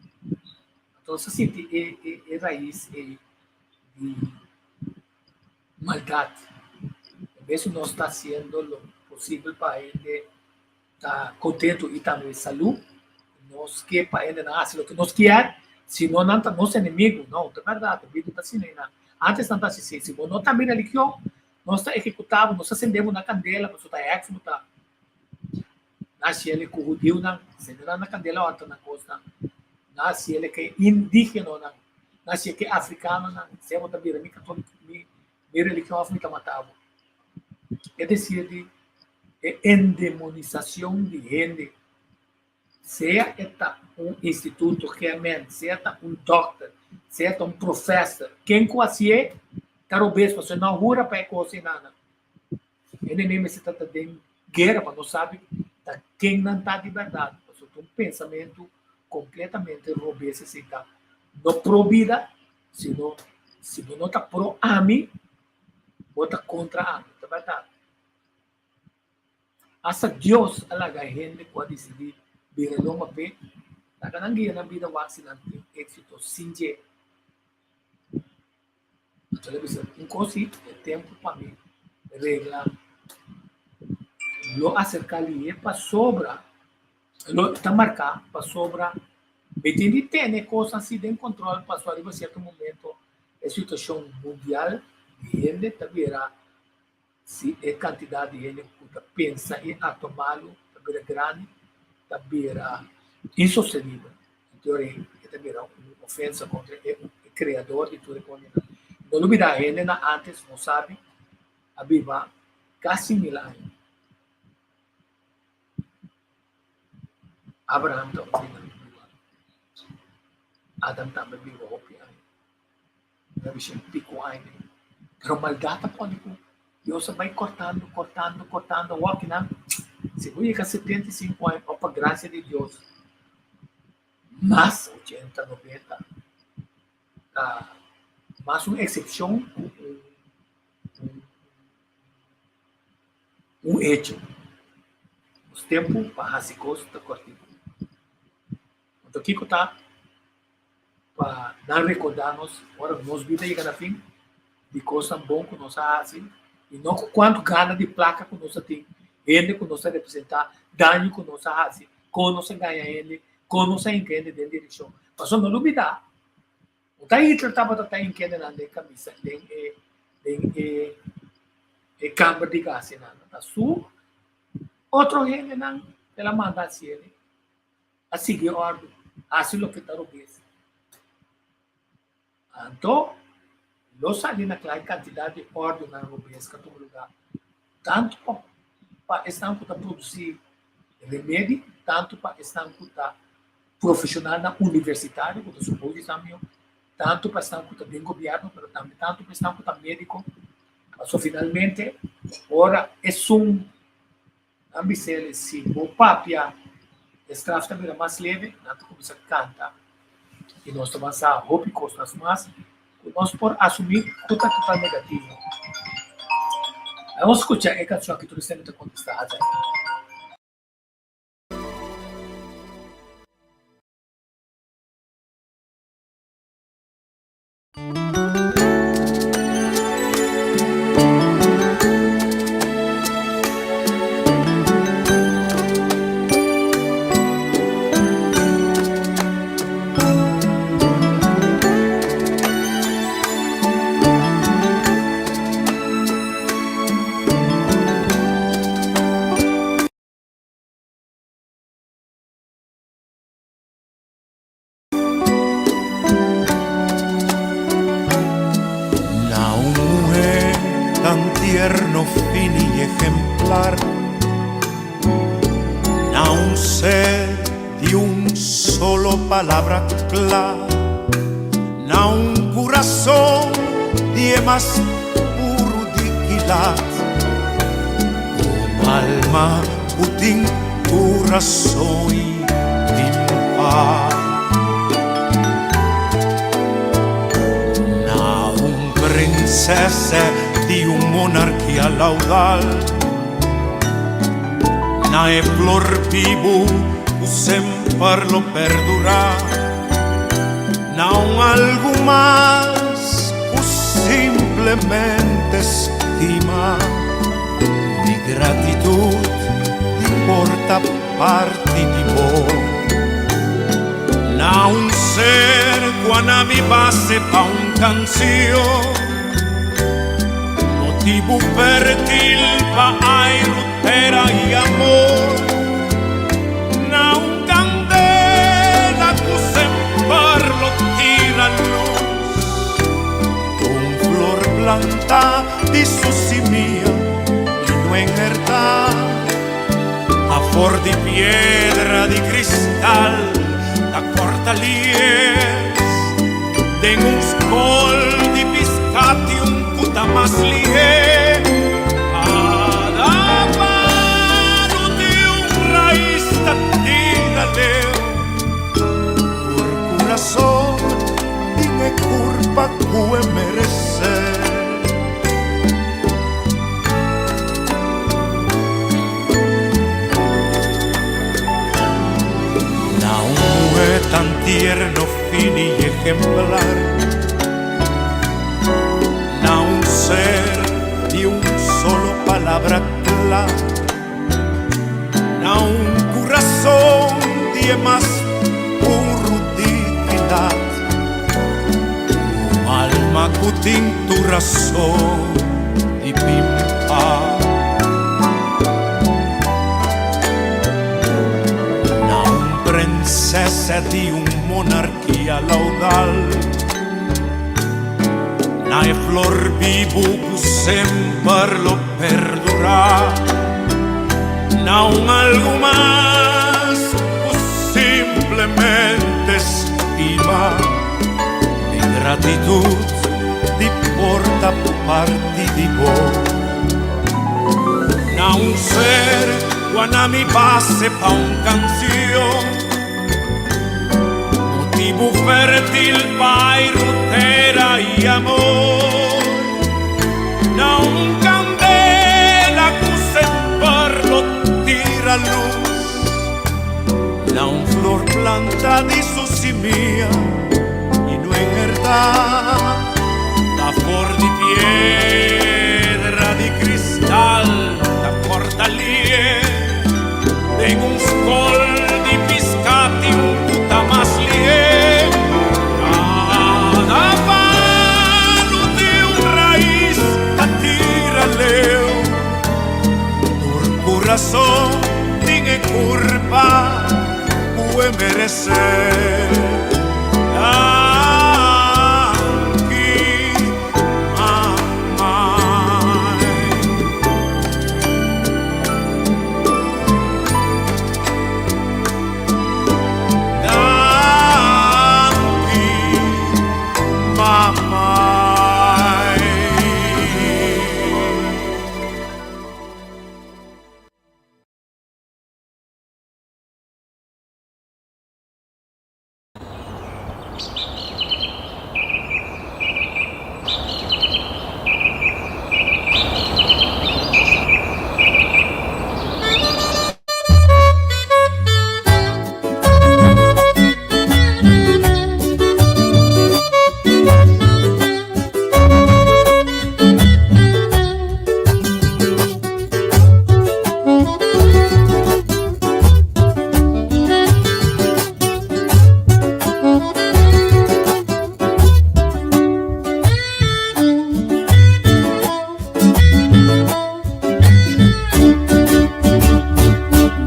Anto nos a sinti e e e rais ei di maldat. En bes di nos ta hasiendo lo posibel pa hende ta kontentu i tambe salú, nos ke pa hendenan hasi loke nos kier, si no nan ta nos enemigu. No, ta bèrdat, e Biblia ta asina einan. Antes nan ta hasi así, si bo no ta mi religion, nos ta ehekutá bo, nos ta sende bo na kandela, pasobra ta hèks bo ta. Nan hasi el ku hudiunan, sende nan na kandela ora ta nan kosnan. Nan hasi el ku e indígenonan, nan hasi el ku e afrikanonan, sea bo ta bira mi katóliko, mi mi religion òf mi ta mata bo. E desir di e endemonisacion di hende, sea e ta un instituto GMN, sea ta un dokter, sea ta un professor, ken cu hacié ta robes pasobra no a hura pa e cos enanan. Hende mes mester ta ta den guera pa no sabi ta ken nan ta di berdad, pasobra ta un pensamento completamente robes esey ta. No pro bida, sino si bo no ta pro ami, Bo ta kontra ami, ta bèrdat. Asta Dios a laga hende ku a disidí bira lomba p'e, laga nan guia nan bida wak si nan tin éksito sin dje. Anto el a bisa, Un kos sí, e tempu pa mi regla lo aserká lihe pasobra lo ta marká pasobra mi tin di tene kosnan así den kòntròl pasobra riba sierto momento E situashon mundial di hende ta bira si e kantidat di hende ku ta pensa i aktua malu ta bira grandi, ta bira insostenibel. Anto e ta bira un ofensa kontra e Kreador di tur e kosnan. No lubidá hendenan ántes no sabi a biba kasi mil aña. Abraham ta un di nan biba. Adam tambe biba hopi aña. Nuebe pico aña. Pero maldat a pone ku Dios a bai kortando, kortando, kortando. Awor kinan, si bo yega 75 aña, o pa grasia di Dios, mas 80, 90, ta mas un eksepshon ku un, un, un hecho. Nos tempu pa hasi kos ta kòrtiku. Anto kiko ta pa nan rekordá nos ora nos bida yega na fin di kosnan bon ku nos a hasi i no ku kuantu gana di plaka ku nos a tin, hende ku nos a representá, daño ku nos a hasi, kon nos a gaña hende, kon nos a hinka hende den direkshon. Pasobra no lubidá, no ta Hitler tabata ta hinka hendenan den kamisa, den e den e e kamber di gasinan, ta su otro hendenan el a manda hasi ele. A sigui òrdu, hasi loke ta robes. Anto, lo sali na kla e kantidat di òrdunan robes ku a tuma lugá, tantu pa pa esnan ku ta produsí remedi, tantu pa esnan ku ta profeshonalnan universitario, ku ta supos di sa mihó, tantu pa esnan ku ta den gobièrnu, pero tambe tantu pa esnan ku ta médiko. Pasobra finalmente, ora esun Nan bis'el, Si bo papia, e straf ta bira mas leve. Nan ta kuminsá kanta i nos ta bansá hopi kosnan mas ku nos por asumí ku ta total negativo. Nos skucha e kanshon aki tur esei mi ta kontestá Hazai. Na un muhé tan tierno, fini i ejemplar, Na un ser di un solo palabra kla, Na un kurason di e mas puru di kilat, Un alma ku tin kurason i limpa. Na un prinsesa di un monarkia laudal, Na e flor bibu ku semper lo perdurá, Na un algu mas ku simplemente stima. Mi gratitud di por ta parti di bo. Na un ser ku a na mi base pa un kansion, Motibu fértil pa airu, tera i amor. Na un kandela ku semper lo tira lus. Un flor plantá di su simia i no enhertá. Afor di piedra di kristal ta kòrta lies. Den un skol di piskati un ku ta mas lihé. Kada palu di un rais ta tira leu. Tur kurason tin e kurpa ku e meresé. Na un muhé tan tierno, fini i ejemplar, Na un ser di un solo palabra kla, Na un kurason di e mas puru dignidat, Un alma ku tin tur rason di pimpa. Na un prinsesa di un monarkia laudal, Na e flor bibu ku semper lo perdurá, Na un algu mas ku simplemente stima. Mi gratitud. di porta parti di bo. Na un ser ku mi base pa un kanshon, motibu fértil pa tera i amor. Na un kandela ku semper lo tira lus, na un flor plantá di su simia i no herdá, ta for di piedra di kristal ta kòrta lie, den un skol di piskati un puta mas lie. Kada palu tin un rais ta tira leu, tur kurason tin e kurpa ku e meresé. Danki, mama. Danki, mama.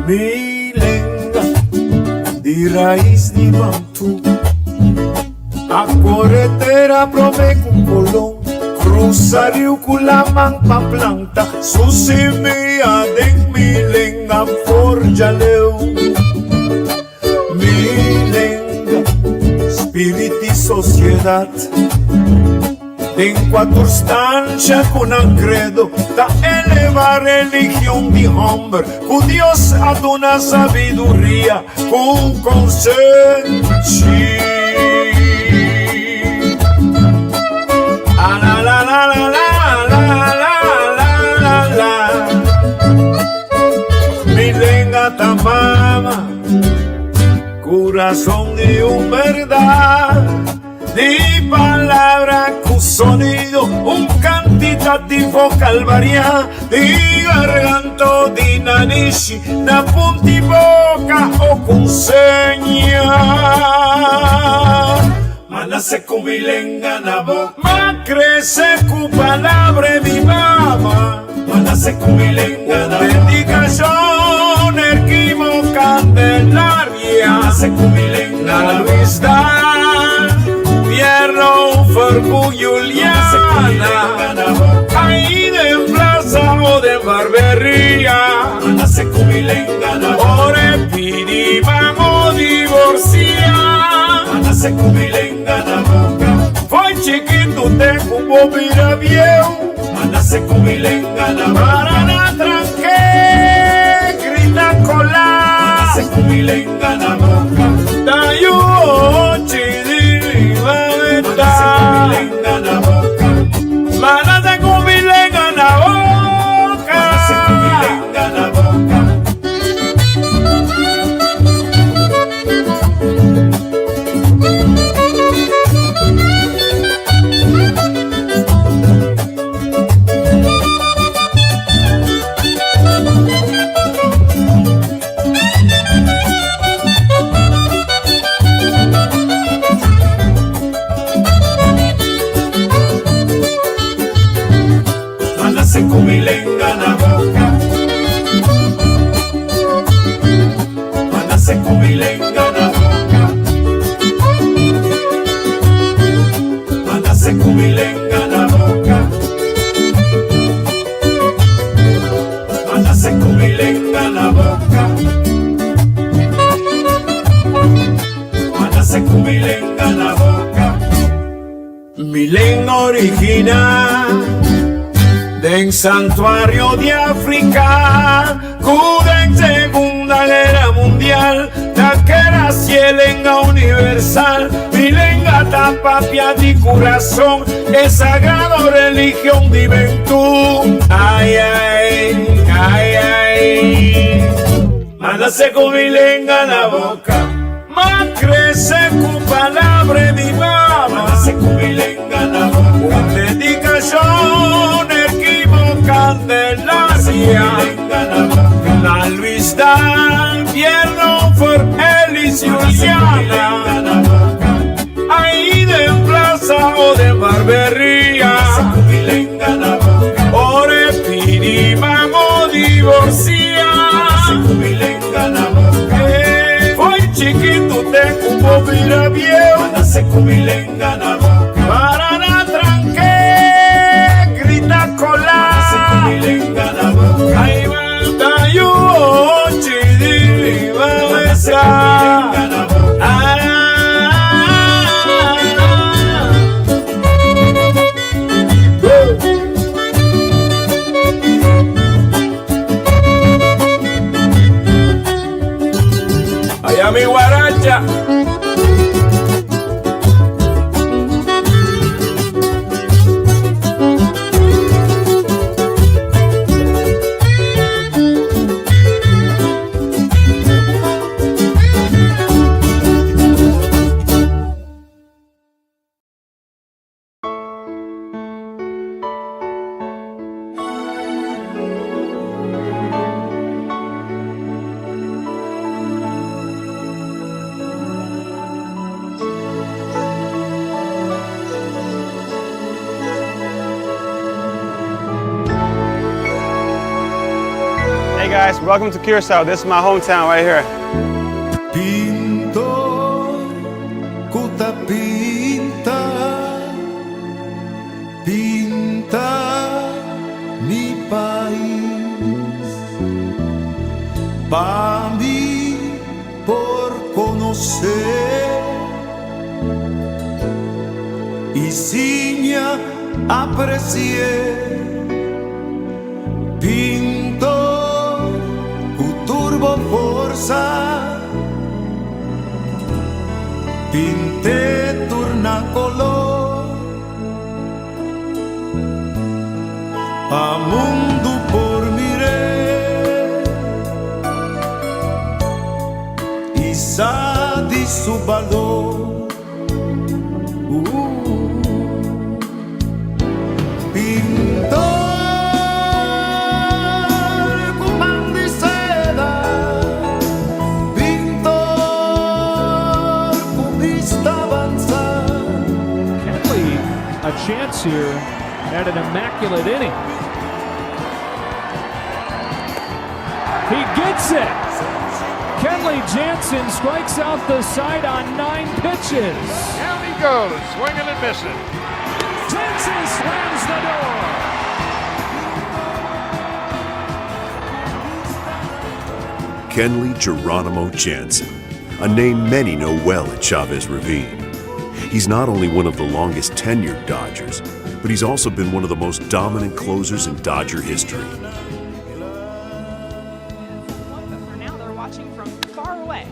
Mi lenga di rais di Bantu a kore tera promé ku Colon krusa riu ku laman pa planta su simia den mi lenga for djaleu. Mi lenga, spirit di sosiedat den kuater stansha ku nan kredo ta eleva religion di hòmber ku Dios a duna sabiduria ku konsenshi. A la la la la la la la la la la. Mi lenga ta mama, kurason di un bèrdat, di palabra ku sonido, un kantitativo kalvariá, di garganto di nanishi, na punti boka o ku seña. M'a nase ku mi lenga na boka. M'a krese ku palabra di mi mama. M'a nase ku mi lenga na boka. Dedikashon Erquimo Candelaria. M'a nase ku mi lenga na Luis Daal. Pierro Fercu Juliana. Ahí den plaza o den barberia. M'a nase ku mi lenga na boka. Ora e pidi mamo divorsia. M'a nase ku mi lenga na boka. Foi chikitu te ku bo bira bieu. M'a nase ku mi lenga na boka. Para na tranke grita kola. M'a nase ku mi lenga na boka. Ta yu ochi di mi mameta. M'a nase ku mi lenga na boka. M'a nase ku mi lenga na boka. M'a nase ku mi lenga na boka. M'a nase ku mi lenga na boka. M'a nase ku mi lenga na boka. M'a nase ku mi lenga na boka. M'a nase ku mi lenga na boka. M'a nase ku mi lenga na boka. Mi lenga original den santuario di Africa cu den Segunda Guera Mundial ta keda si e lenga universal. Mi lenga ta papia di curason e sagrado religion di Bentú. Ay ay, ay ay. M'a nace cu mi lenga na boca. M'a crece cu palabra di mama. M'a nace cu mi lenga na boca. Un dedicacion Erquimo Candelaria. Na Luis Dan Pierno for Elis Juliana. Ahí den plaza o den barberia. Ora e pidi mamo divorcia. Foi chikitu te ku bo bira bieu. Para na tranke grita kola. Ai ta yu ochi di besa. Allá mi guaracha. Hey guys, welcome to Curacao. This is my hometown right here. Pintor ku ta pinta, pinta mi pais. Pa mi por konosé i siña apresi'é. Pintor ku tur bo forsa, pint'é tur na kolor, pa mundu por mir'é i sa di su balor. Pintor ku man di seda, pintor ku bista avansa. Kenley a chance here at an immaculate inning. He gets it! Kenley Jansen strikes out the side on nine pitches. Down he goes, swinging and missing. Jansen slams the door. Kenley Geronimo Jansen, a name many know well at Chavez Ravine. He's not only one of the longest tenured Dodgers, but he's also been one of the most dominant closers in Dodger history. But for now, they're watching from far away.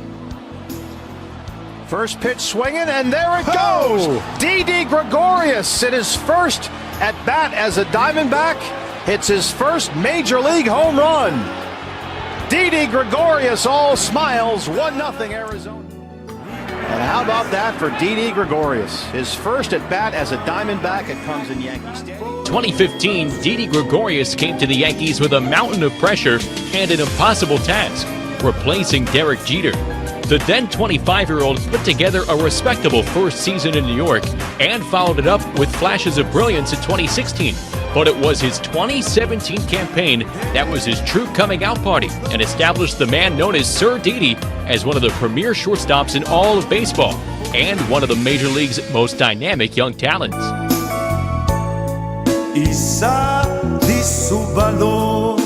First pitch swinging, and there it goes. Didi Gregorius in his first at bat as a Diamondback hits his first major league home run. Didi Gregorius all smiles, 1 0 Arizona. And how about that for Didi Gregorius? His first at bat as a Diamondback, it comes in Yankee Stadium. 2015, Didi Gregorius came to the Yankees with a mountain of pressure and an impossible task, replacing Derek Jeter. The then 25 year old put together a respectable first season in New York and followed it up with flashes of brilliance in 2016. But it was his 2017 campaign that was his true coming out party and established the man known as Sir Didi as one of the premier shortstops in all of baseball and one of the major league's most dynamic young talents. I sa di su balor.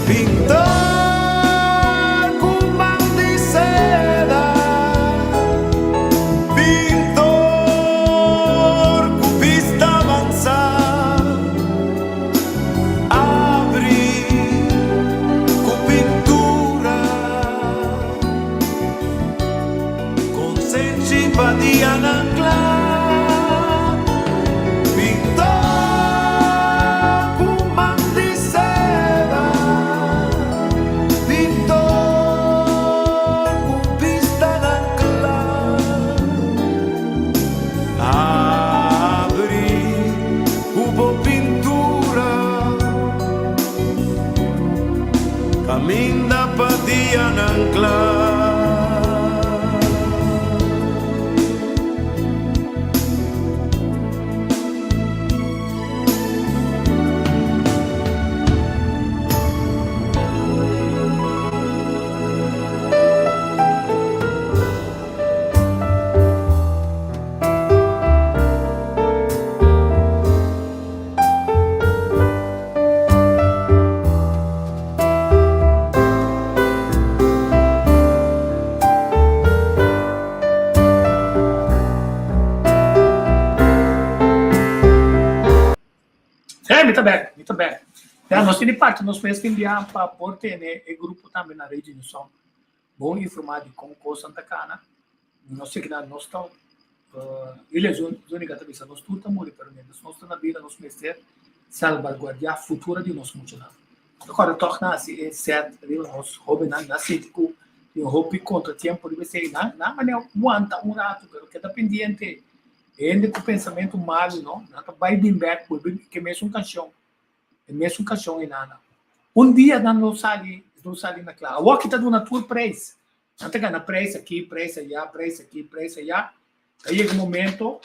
Pintor ku man di seda. Kaminda pa dianan kla. Hey, mi ta bek, mi ta bek. Ja, nos tin di parti nos mes tin bia pa por tene e grupo tambe na Radio Newsom. Bon informá di kon kosnan ta kana. Nos sé kina nos ta William Zuniga ta bisa nos tur ta muri pero mientras nos ta na bida nos mester salvaguardiá futuro di nos muchanan. Ta kòrda tòg nan hasi e sèt riba nos hóbennan nan sinti ku tin hopi kontratiempo riba esei nan nan manera wanta un ratu pero keda pendiente hende ku pensamentu malu no nan ta bai bin bèk bolbe ke mesun kanshon e mesun kanshon einana un dia nan lo sali lo sali na kla awor ki ta duna tur preis Nan ta gana prijs aki, prijs ayá, prijs aki, prijs ayá. Ta yega un momento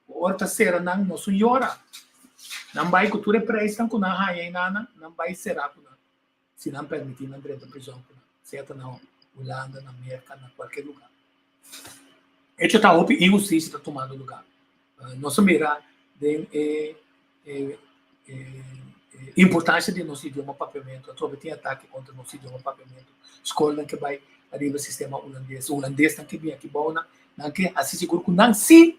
ku ora ta sera nan, no sun yora. Nan bai ku tur e prijsnan ku nan haña einan, nan bai sera ku nan, si nan permití nan drenta prizòn ku nan, sea ta na Hulanda, na Merka, na kualke lugá. Hecho ta hopi inhustisia ta tumando lugá. Nos a mira den e importancia di nos idioma papiamento. Atrobe tin atake contra nos idioma papiamento. Scolnan ke bai ariba sistema hulandes. Hulandesnan ke bin aki bou nan, nan ke hasi sigur ku nan si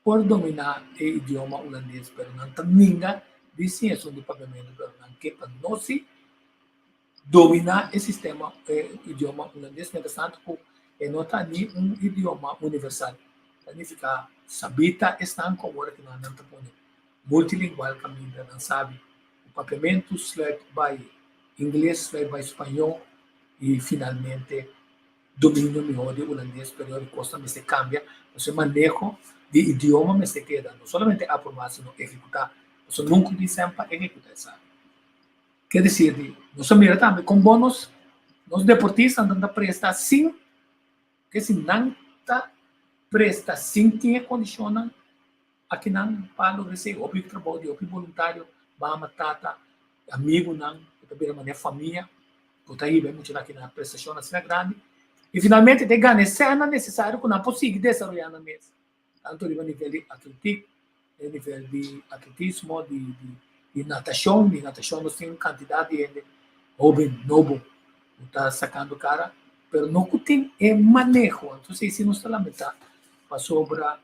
por domina e idioma hulandes, pero nan ta ninga di siña esun di papiamento, pero nan ke pa nos si domina e sistema, e idioma hulandes, mientras tanto ku e no ta ni un idioma universal. Ta nifiká sabí ta esnan ku awor aki nan nan ta pone multilingual kaminda nan sabi ku papiamentu sluit bai ingles, sluit bai spañó i finalmente dominio mihó di hulandes, pero e kosnan mester kambia pasobra e maneho di idioma mester keda no solamente aprobá sino ehekutá, pasobra nunka un disen pa ehekutá esaki. Ke desir di nos a mira tambe kon bon nos nos deportistanan ta presta sin ke si nan ta presta sin tin e kondishonnan akinan pa logra esei. Hopi trabou di hopi boluntario, mama, tata, amigunan ku ta bira manera famia ku ta hiba e muchanan aki na prestashon asina grandi i finalmente ta e gana e sènnan nesesario ku nan por sigui desaroyá nan mes. Tanto riba nivel di atletik, e nivel di atletismo, di di natashon, di natashon nos tin un kantidat di hende hoben nobo ku ta sakando kara, pero no ku tin e maneho. Entonces esei nos ta lamentá pasobra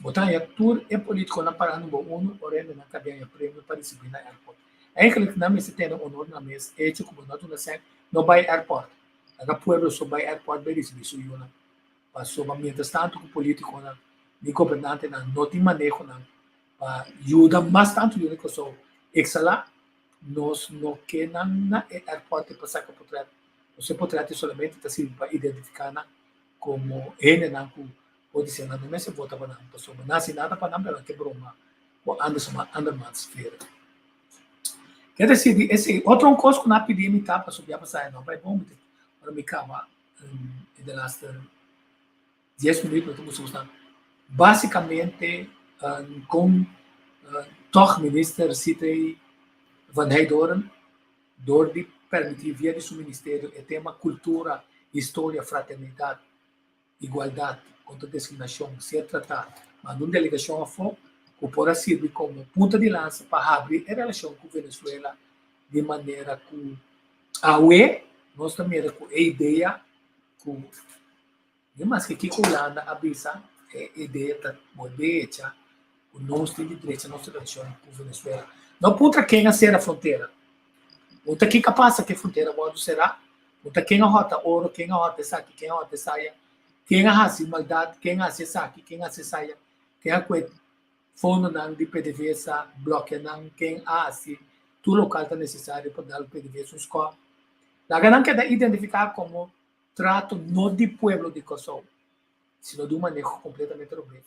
bo ta haña tur e politikonan pará number uno ora hendenan ka bin haña premio pa risibí na airport. Eigenlijk nan mester tene honor na mes hecho ku bo no a duna sèn no bai airport. Laga pueblo so bai airport bai risibí su yunan. Pasobra mientras tanto ku politikonan ni gobernantenan no tin manehonan pa yuda mas tantu yuda Kòrsou eksalá, nos no ke nan na e airport pa saka potrèt. Nos e potrèt solamente ta sirbi pa identifiká nan komo hendenan ku por disi nan no mester vota pa nan pasobra nan hasi nada pa nan pero nan ke broma ku andermans vere. Ke desir di esei otro un kos ku nan a pidi mi ta pasobra ya pasá e no bai bon mi ta ora mi kaba in de laatste 10 minuut met moest staan. Basicamente kon toch minister Sithree van Heydoorn door di permití via di su ministerio e tema cultura, historia, fraternidad, igualdad contra discriminacion ser tratá manda un delegacion afó cu por a sirbi como punta di lansa pa habri e relacion cu Venezuela di manera cu awe nos ta mira cu e idea cu ni maske kico Hulanda a bisa e idea ta bolbe echa cu nos tin di drecha nos relacion cu Venezuela. No puntra ken a cera frontera, puntra kico a pasa cu e frontera a wordo cera, puntra ken a hota oro, ken a hota esaki, ken a hota esaya, ken a haci maldad, ken a haci esaki, ken a haci esaya, ken a cue fondonan di PDVSA, blòkia nan, ken a hasi tur lokal ta nesesario pa dal PDVSA un skòp. Laga nan keda identifiká komo trato no di pueblo di Kòrsou, sino di un maneho kompletamente robes.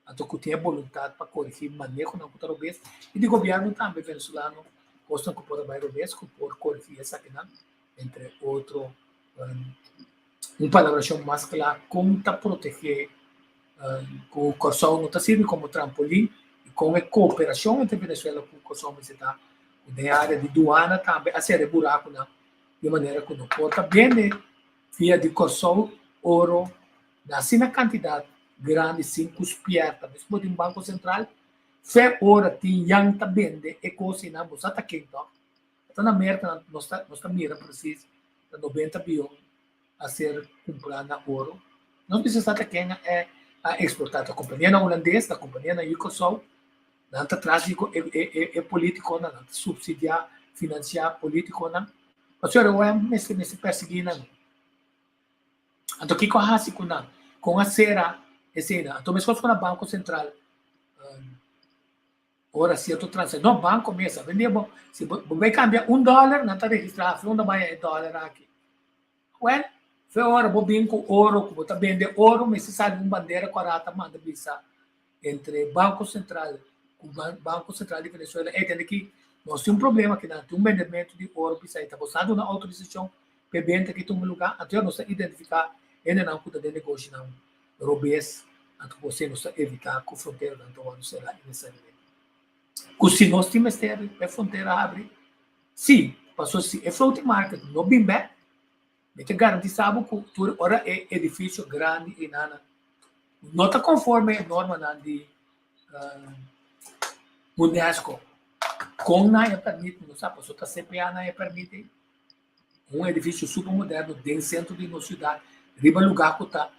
Anto ku tin e boluntat pa korigí manehonan ku ta robes i di gobièrnu tambe venezolano kosnan ku por a bai robes ku por korigí esakinan. Entre otro, un palabrashon mas kla kon ta protegé ku Kòrsou no ta sirbi komo trampolin i kon e kooperashon entre Venezuela ku Kòrsou mester ta ku den área di duana tambe a sera e burakunan di manera ku no por ta bende via di Kòrsou oro na asina kantidat grandi sin ku spièrta. Mes bo tin Banko Sentral fe ora tin yan ta bende e kos einan bo sa ta ken tòg. Ta na Merka nos ta nos ta mira presis ta 90 bion a ser kumprá na oro. Nos bisa sa ta ken a a eksportá, ta kompanianan hulandes, ta kompanianan yu Kòrsou, nan ta tras di e e e polítikonan, nan ta supsidiá, finansiá polítikonan. Pasobra OM mester mester persiguí nan. Anto kiko a hasi ku nan? Kon a sera eseinan? Anto meskos ku na Banko Sentral Ora cierto transa no banco mes a bende bo si bo bo bay cambia un dollar nan ta registra hafi unda bay e dollar aki well fe ora bo bin cu oro cu bo ta bende oro mester sali un bandera cora ta manda bisa entre banco central cu banco central di Venezuela ey tende ki nos tin un problema aki nan tin un bendemento di oro bisa ey ta bo sa duna autorisacion pa e benta aki tuma lugar anto nos ta identifica hendenan cu ta den negoshinan robes, anto ku asina nos ta evitá ku fronteranan ta wòrdu será innesesariamente. Ku si nos tin mester pa e frontera habri? Sí, pasobra si e floating market no bin bèk, mi ta garantisá bo ku tur ora e edifisio grandi einanan no ta konforme e normanan di UNESCO, kon nan e pèrmit mi no sa, pasobra ta CPA nan e pèrmit ei. Un edifisio super moderno den sentro di nos siudat, riba lugá ku ta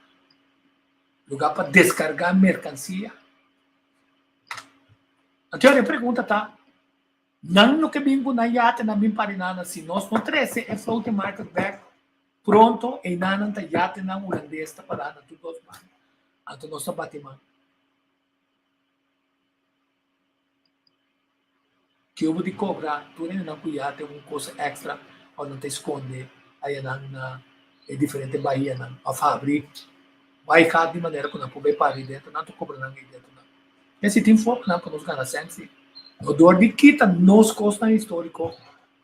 lugá pa deskargá merkansia. Anto e pregunta ta, nan lo ke bin ku nan yate nan bin pari nan si nos no trese e floating market bek pronto einan nan ta yatenan hulandes ta pará na tur dos banda. Anto nos ta bati man. Ke bo di kobra tur hendenan ku ya tin un kos èkstra òf nan ta skonde ayanan na e diferente bahianan òf habri bai kat di manera ku nan por bai para ei dentro nan ta kobra nan ei dentro nan. Esei tin formanan pa nos gana sèn si. No dor di kita nos kosnan históriko,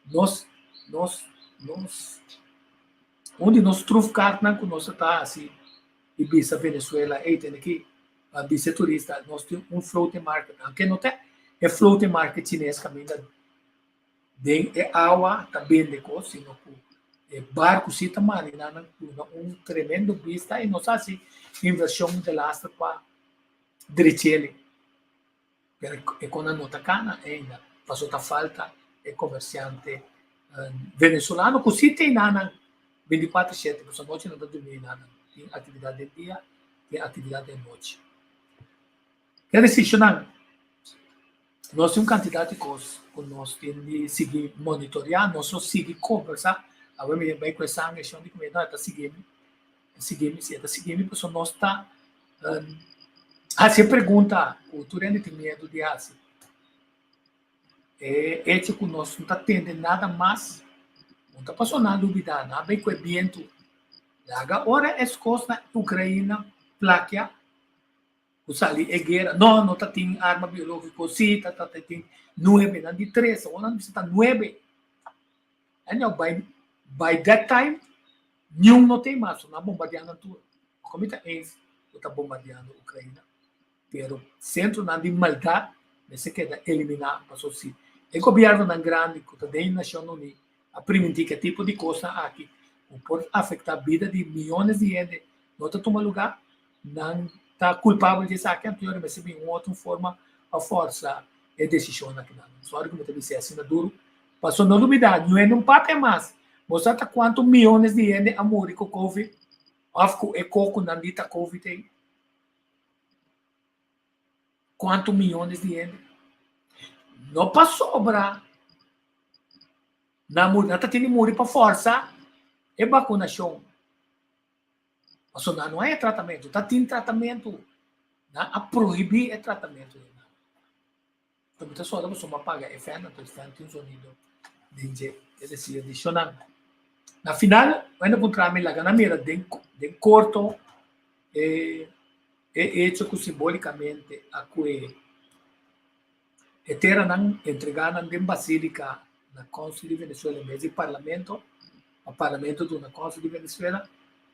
nos nos nos un di nos trufkartnan ku nos ta hasi i bisa Venezuela ey tene ki a bisa e turista nos tin un floating market aunke no ta e floating market chines kaminda den e awa ta bende kos sino ku e barku si ta marina nan duna un tremendo bista i nos hasi invershon delaster pa drechele pero e konan no ta kana ainda pasobra ta falta e komersiante venezolano ku si tin nan 24 shete pasobra nochi nan ta durmi nan tin aktividat den dia tin aktividat den nochi. Ke desishonnan nos tin un kantidat di kos ku nos tin di sigui monitoreá nos lo sigui kombersá awe mi bai ku e sangre shon di kumida no e ta sigui mi e sigui mi si e ta sigui mi pasobra nos ta hasi e pregunta ku tur hende tin miedu di hasi. E hecho ku nos no ta tende nada mas no ta pasobra nan a lubidá, nan a bai ku e bientu. Laga ora es kos na Ukraina plakia ku sali e guera, no, no ta tin arma biológiko, sí ta ta tin nuebe, nan di tres, awor nan bisa ta nuebe. Anyhow, by, by that time, niun no tin mas, nan a bombardiá nan tur. Komo mi ta eens ku ta bombardiando Ukraina? Pero sentronan di maldat mester keda eliminá pasobra si e gobièrnunan grandi ku ta den Nashon Uní a primintí ku e tipo di kosnan aki ku por afektá bida di miónes di hende no ta tuma lugá, nan ta kulpabel di esaki, anto yora mester bin un otro forma pa fòrsa e desishonnan akinan. Sòri ku mi ta bisa asina duru, pasobra no lubidá, niun hende un papia mas. Bo sa ta kuantu miónes di hende a muri ku covid òf ku e kokunan di ta covid ei? Kuantu miyones di hende? No pasobra nan muri, nan ta tin di muri pa forsa e bakunashon. Pasobra nan no hay e tratamentu, ta tin tratamentu, nan a prohibí e tratamentu. Anto mi ta sola pasobra mi a paga e fèn, anto e fèn tin un sonido den dje, es desir di shonan. Na final, wende puntra mi laga nan mira den den korto e e hecho ku simbolikamente a kue e teranan entregá nan den basilika na Council di Venezuela en bes di parlamento. Pa Parlamento duna konsa di Venezuela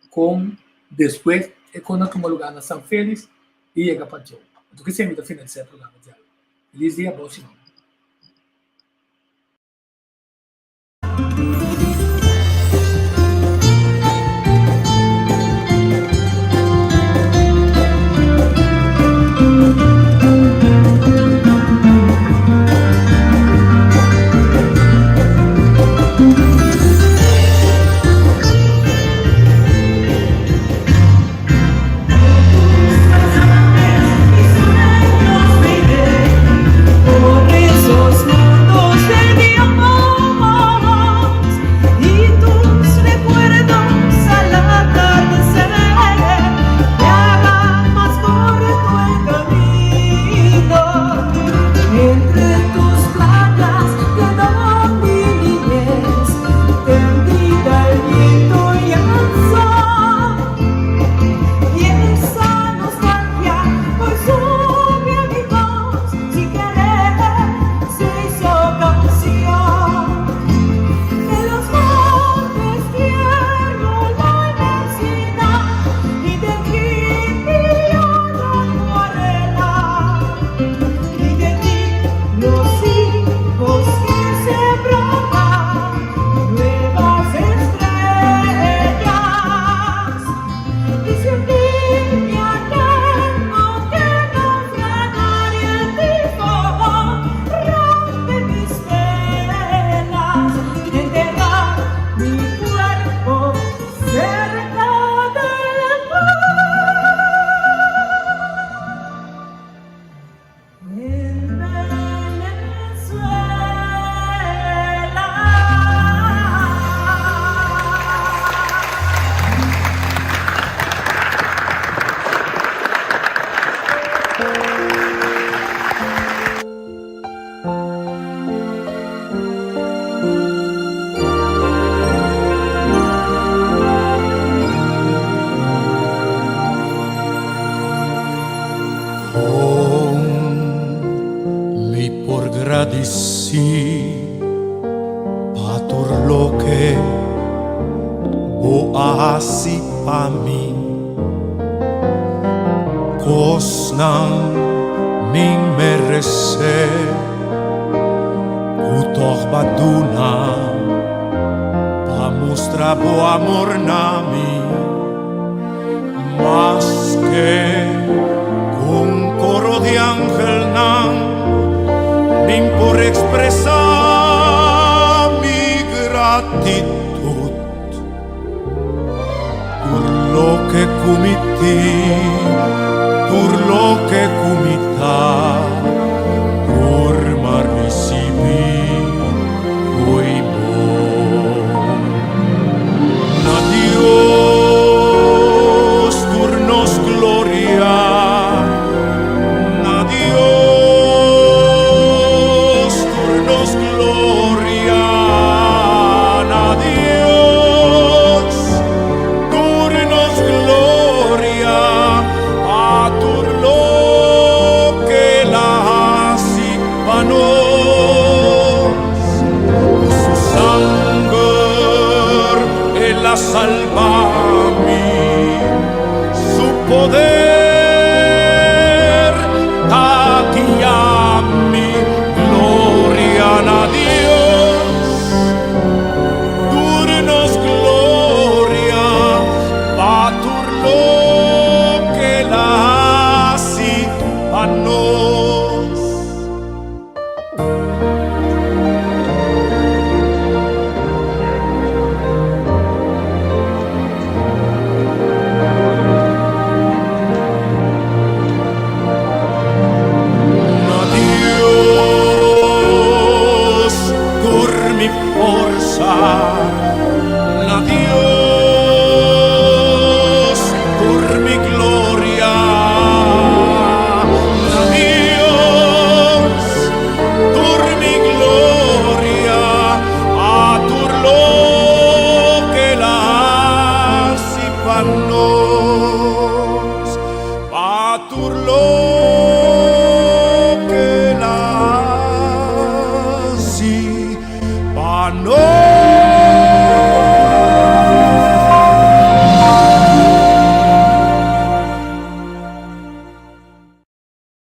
kon despues e kon a tuma lugá na San Félix i yega pa Joe. Anto kese mi ta finalisá e programa djawe. Felis dia, bon siman. Kon mi por gradisí pa tur loke bo a hasi pa mi? Kosnan mi meresé ku tòg b'a duna pa mustra bo amor na mi. Maske ku un koro di angelnan min por ekspresá mi gratitut tur loke ku mi tin, tur loke ku mi ta, tur m'a risibí fo'i bo. Na Dios tur nos gloria, na Dios tur nos gloria, na Dios tur nos gloria, pa tur loke el a hasi pa nos. Ku su sanger el a salba mi, su poder ta guia mi. Gloria na Dios, tur nos gloria pa tur loke el a hasi pa nos. Na Dios tur mi forsa, na Dios tur mi gloria, na Dios tur mi gloria, a tur loke el a hasi pa nos, pa tur loke el a hasi pa nos.